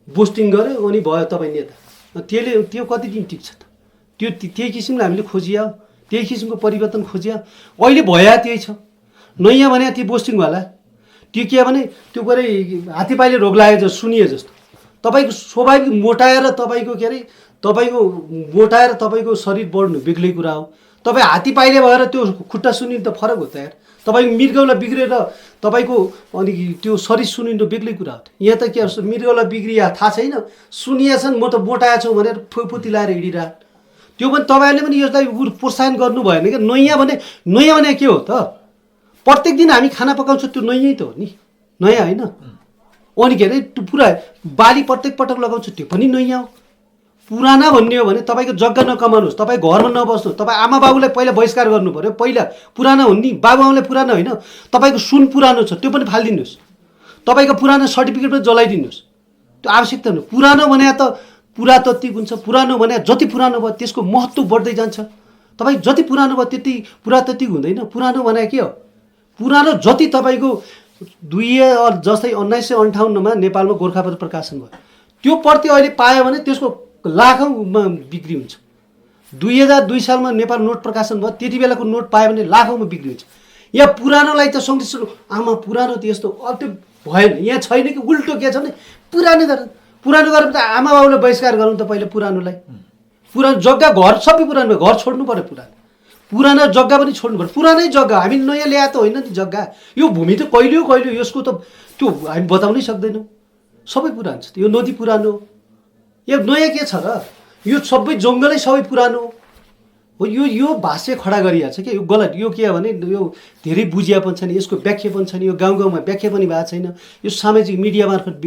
[SPEAKER 2] बोस्टिङ गर्यो अनि भयो तपाईँ नेता त्यो कति दिन टिक्छ त त्यही किसिमले हामीले खोजिया त्यही किसिमको परिवर्तन खोजिया अहिले भया त्यही छ नयाँ भने त्यो बोस्टिङ होला त्यो के भने त्यो गरे हात्तीपाइले रोग लाग्यो जस्तो सुनिए जस्तो तपाईँको स्वाभाविक मोटाएर तपाईँको के अरे तपाईँको शरीर बढ्नु बेग्लै कुरा हो तपाईँ हात्तीपाइले भएर त्यो खुट्टा सुनिनु त फरक हो त यार तपाईँको मृगौला बिग्रेर तपाईँको अनि त्यो शरीर सुनिनु बेग्लै कुरा हो यहाँ त के मृगौला बिग्रिया थाहा छैन सुनिएछन् म त मोटाएको छु भनेर फुपुती लाएर हिँडिरह त्यो पनि तपाईँहरूले पनि यसलाई प्रोत्साहन गर्नु भएन क्या नयाँ भने के हो त प्रत्येक दिन हामी खाना पकाउँछौँ त्यो नयाँ त हो नि नयाँ होइन अनि के अरे पुरा बाली प्रत्येक पटक लगाउँछु त्यो पनि नयाँ हो पुराना भन्ने हो भने तपाईँको जग्गा नकमाउनुहोस् तपाईँ घरमा नबस्नुहोस् तपाईँ आमा बाबुलाई पहिला बहिष्कार गर्नु पऱ्यो पहिला पुराना हुन् नि बाबुआमालाई पुरानो होइन तपाईँको सुन पुरानो छ त्यो पनि फालिदिनुहोस् तपाईँको पुरानो सर्टिफिकेट पनि जलाइदिनुहोस् त्यो आवश्यकता हुनु पुरानो भने त पुरातात्विक हुन्छ पुरानो भने जति पुरानो भयो त्यसको महत्त्व बढ्दै जान्छ तपाईँ जति पुरानो भयो त्यति पुरातात्विक हुँदैन पुरानो भने के हो पुरानो जति तपाईँको जस्तै 1958 नेपालमा गोर्खापत्र प्रकाशन भयो त्यो प्रति अहिले पायो भने त्यसको लाखौँमा बिक्री हुन्छ 2002 सालमा नेपाल नोट प्रकाशन भयो त्यति बेलाको नोट पायो भने लाखौँमा बिक्री हुन्छ यहाँ पुरानोलाई त सङ्गीत आमा पुरानो त यस्तो अब त्यो भएन यहाँ छैन कि उल्टो के छ भने पुरानो गरेर त आमा बाबुले बहिष्कार गरौँ त पहिला पुरानो जग्गा घर सबै पुरानो घर छोड्नु पऱ्यो पुरानो जग्गा पनि छोड्नु पऱ्यो पुरानै जग्गा हामी नयाँ ल्याए त होइन नि जग्गा यो भूमि त कहिले यसको त त्यो हामी बताउनै सक्दैनौँ सबै पुरानो छ यो नदी पुरानो यो नयाँ के छ र यो सबै जङ्गलै सबै पुरानो हो यो भाष्य खडा गरिहाल्छ कि यो गलत यो के हो भने यो धेरै बुझिया पनि छैन यसको व्याख्या पनि छैन यो गाउँ गाउँमा व्याख्या पनि भएको छैन यो सामाजिक मिडिया मार्फत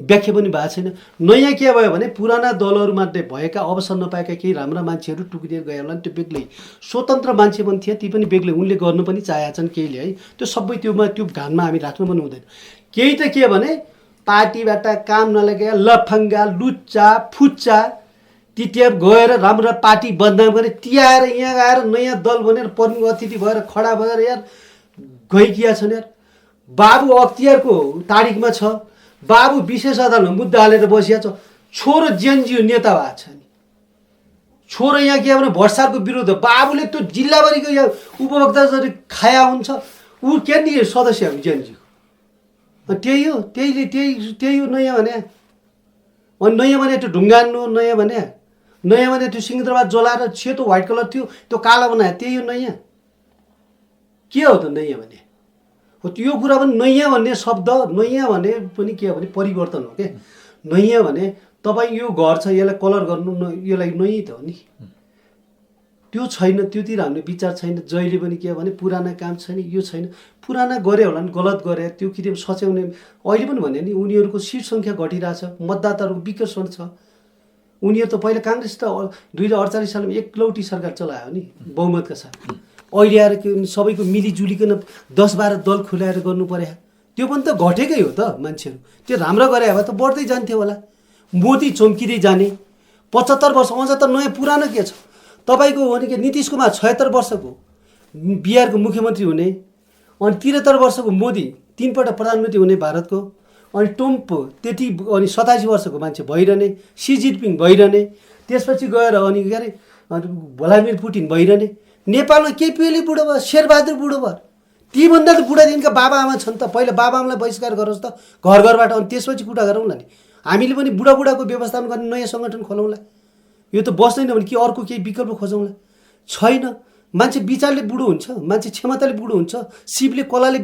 [SPEAKER 2] व्याख्या पनि भएको छैन नयाँ के भयो भने पुराना दलहरूमध्ये भएका अवसर नपाएका केही राम्रा मान्छेहरू टुक्रिएर गए होला नि त्यो बेग्लै स्वतन्त्र मान्छे पनि थिए ती पनि बेग्लै उनले गर्नु पनि चाहेका छन् केहीले है त्यो सबै त्यो घानमा हामी राख्नु पनि हुँदैन केही त के भने पार्टीबाट काम नलागेका लफङ्गा लुच्चा फुच्चा ती त्यहाँ गएर राम्रो पार्टी बदनाम गरेर तिहाएर यहाँ आएर नयाँ दल बनेर प्रमुख अतिथि भएर खडा भएर यार गइकिया छन् यार बाबु अख्तियारको तारिखमा छ बाबु विशेष अदालतमा मुद्दा हालेर बसिया छ छोरो जेएनजी नेता भएको छ नि छोरो यहाँ के भने भ्रष्टाचारको विरुद्ध बाबुले त्यो जिल्लाभरिको यहाँ उपभोक्ता जसरी खाया हुन्छ ऊ केन्द्रीय सदस्य हो जेएनजीको त्यही हो त्यही हो नयाँ भने अनि नयाँ भने त्यो ढुङ्गान्नु नयाँ भने त्यो सिंहदरबार जलाएर सेतो व्हाइट कलर थियो त्यो कालो बनायो त्यही हो नयाँ के हो त नयाँ भने हो त्यो कुरा पनि नयाँ भन्ने शब्द नयाँ भने पनि के हो भने परिवर्तन हो क्या नयाँ भने तपाईँ यो घर छ यसलाई कलर गर्नु यसलाई नयाँ त हो नि त्यो छैन त्योतिर हामीले विचार छैन जहिले पनि के हो भने पुराना काम छैन यो छैन पुराना गरे होला नि गलत गरे त्यो किन सच्याउने अहिले पनि भने नि उनीहरूको सिट सङ्ख्या घटिरहेछ मतदाताहरूको विकर्षण छ उनीहरू त पहिला काङ्ग्रेस त 2048 सालमा एकलौटी सरकार चलायो नि बहुमतका साथ अहिले आएर सबैको मिलिजुलिकन 10-12 दल खुलाएर गर्नु पर्यो त्यो पनि त घटेकै हो त मान्छेहरू त्यो राम्रो गरे भए त बढ्दै जान्थ्यो होला मोदी चम्किँदै जाने 75 वर्ष अझ त नयाँ पुरानो के छ तपाईँको भने के नीतिश कुमार 76 वर्षको बिहारको मुख्यमन्त्री हुने अनि 73 वर्षको मोदी 3 पल्ट प्रधानमन्त्री हुने भारतको अनि टोम्प त्यति अनि 87 वर्षको मान्छे भइरहने सी जिनपिङ भइरहने त्यसपछि गएर अनि के अरे भ्लादिमिर पुटिन भइरहने नेपालमा केही पेले बुढो भयो शेरबहादुर बुढो भयो तीभन्दा त बुढा दिनका बाबाआमा छन् त पहिला बाबाआमालाई बहिष्कार गरोस् त घरबाट अनि त्यसपछि कुरा गरौँला नि हामीले पनि बुढाबुढाको व्यवस्थापन गर्ने नयाँ सङ्गठन खोलौँला यो त बस्दैन भने कि अर्को केही विकल्प खोजौँला छैन मान्छे विचारले बुढो हुन्छ मान्छे क्षमताले बुढो हुन्छ सिपले कलाले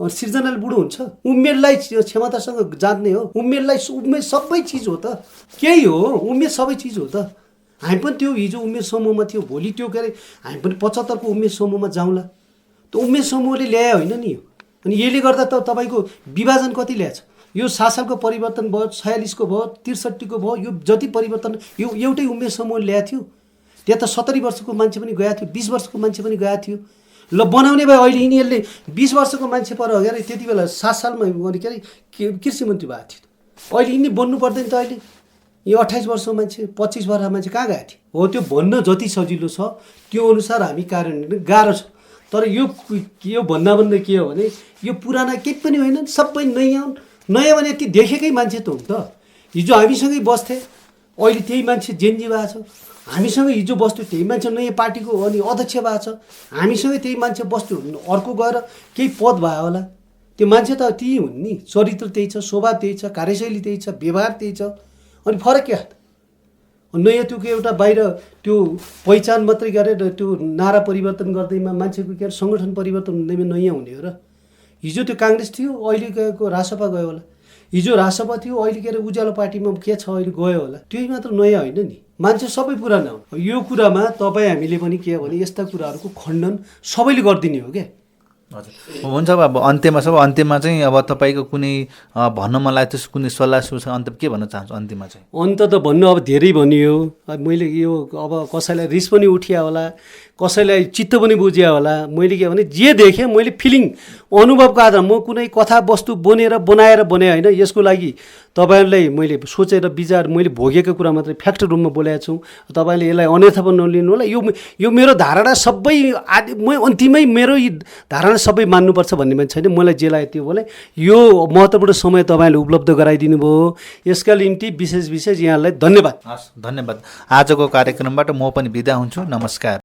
[SPEAKER 2] सृजनाले बुढो हुन्छ उमेरलाई क्षमतासँग जान्ने हो उमेर सबै चिज हो त केही हो उमेर सबै चिज हो त हामी पनि त्यो हिजो उमेर समूहमा थियो भोलि त्यो के अरे हामी पनि 75 को उमेर समूहमा जाउँला त उमेर समूहले ल्याए होइन नि अनि यसले गर्दा त तपाईँको विभाजन कति ल्याएछ यो 7 सालको परिवर्तन भयो 46 को भयो 63 को भयो यो जति परिवर्तन यो एउटै उमेर समूह ल्याएको थियो त्यहाँ त 70 वर्षको मान्छे पनि गएको थियो 20 वर्षको मान्छे पनि गएको थियो ल बनाउने भए अहिले यिनीहरूले 20 वर्षको मान्छे पर अगाडि त्यति बेला 7 सालमा के अरे कृषि मन्त्री भएको थियो अहिले यिनी बन्नु पर्दैन त अहिले यो 28 वर्षको मान्छे 25 वर्षको मान्छे कहाँ गएको थियो हो त्यो भन्न जति सजिलो छ त्यो अनुसार हामी कार्यान्वयन गाह्रो छ तर यो भन्दा के हो भने यो पुराना केही पनि होइन सबै नयाँ भने यति देखेकै मान्छे त हो त हिजो हामीसँगै बस्थे अहिले त्यही मान्छे जेनजी भएको छ हामीसँग हिजो बस्थ्यो त्यही मान्छे नयाँ पार्टीको अनि अध्यक्ष भएको छ हामीसँगै त्यही मान्छे बस्थ्यो अर्को गएर केही पद भयो होला त्यो मान्छे त त्यही हुन् नि चरित्र त्यही छ स्वभाव त्यही छ कार्यशैली त्यही छ व्यवहार त्यही छ अनि फरक के नयाँ त्यो एउटा बाहिर त्यो पहिचान मात्रै गरेर त्यो नारा परिवर्तन गर्दैमा मान्छेको के अरे सङ्गठन परिवर्तन हुँदैमा नयाँ हुने हो र हिजो त्यो काङ्ग्रेस थियो अहिले गएको रासपा गयो होला हिजो रासपा थियो अहिले के अरे उज्यालो पार्टीमा के छ अहिले गयो होला त्यही मात्र नयाँ होइन नि मान्छे सबै पुरानो हो यो कुरामा तपाईँ हामीले पनि के हो भने यस्ता कुराहरूको खण्डन सबैले गरिदिने हो क्या
[SPEAKER 1] हजुर हुन्छ अब अन्त्यमा चाहिँ अब तपाईँको कुनै भन्न मन लाग्यो त्यस्तो कुनै सल्लाह सुझाव अन्त के भन्न चाहन्छु अन्त्यमा चाहिँ
[SPEAKER 2] अन्त त भन्नु अब धेरै भनियो मैले यो अब कसैलाई रिस पनि उठिया होला कसैलाई चित्त पनि बुझिया होला मैले के भने जे देखेँ मैले फिलिङ अनुभवको आधारमा म कुनै कथा वस्तु बनाएर बनाएँ होइन यसको लागि तपाईँहरूलाई मैले सोचेर विचार मैले भोगेको कुरा मात्रै फ्याक्ट रूपमा बोलेको छु तपाईँले यसलाई अन्यथा पनि नलिनु होला यो मेरो धारणा सबै अन्तिमै मेरो धारणा सबै मान्नुपर्छ भन्ने मान्छे छैन मलाई जे लाग्यो त्यो बोले यो महत्त्वपूर्ण समय तपाईँले उपलब्ध गराइदिनु भयो यसका निम्ति विशेष यहाँलाई धन्यवाद
[SPEAKER 1] धन्यवाद आजको कार्यक्रमबाट म पनि बिदा हुन्छु नमस्कार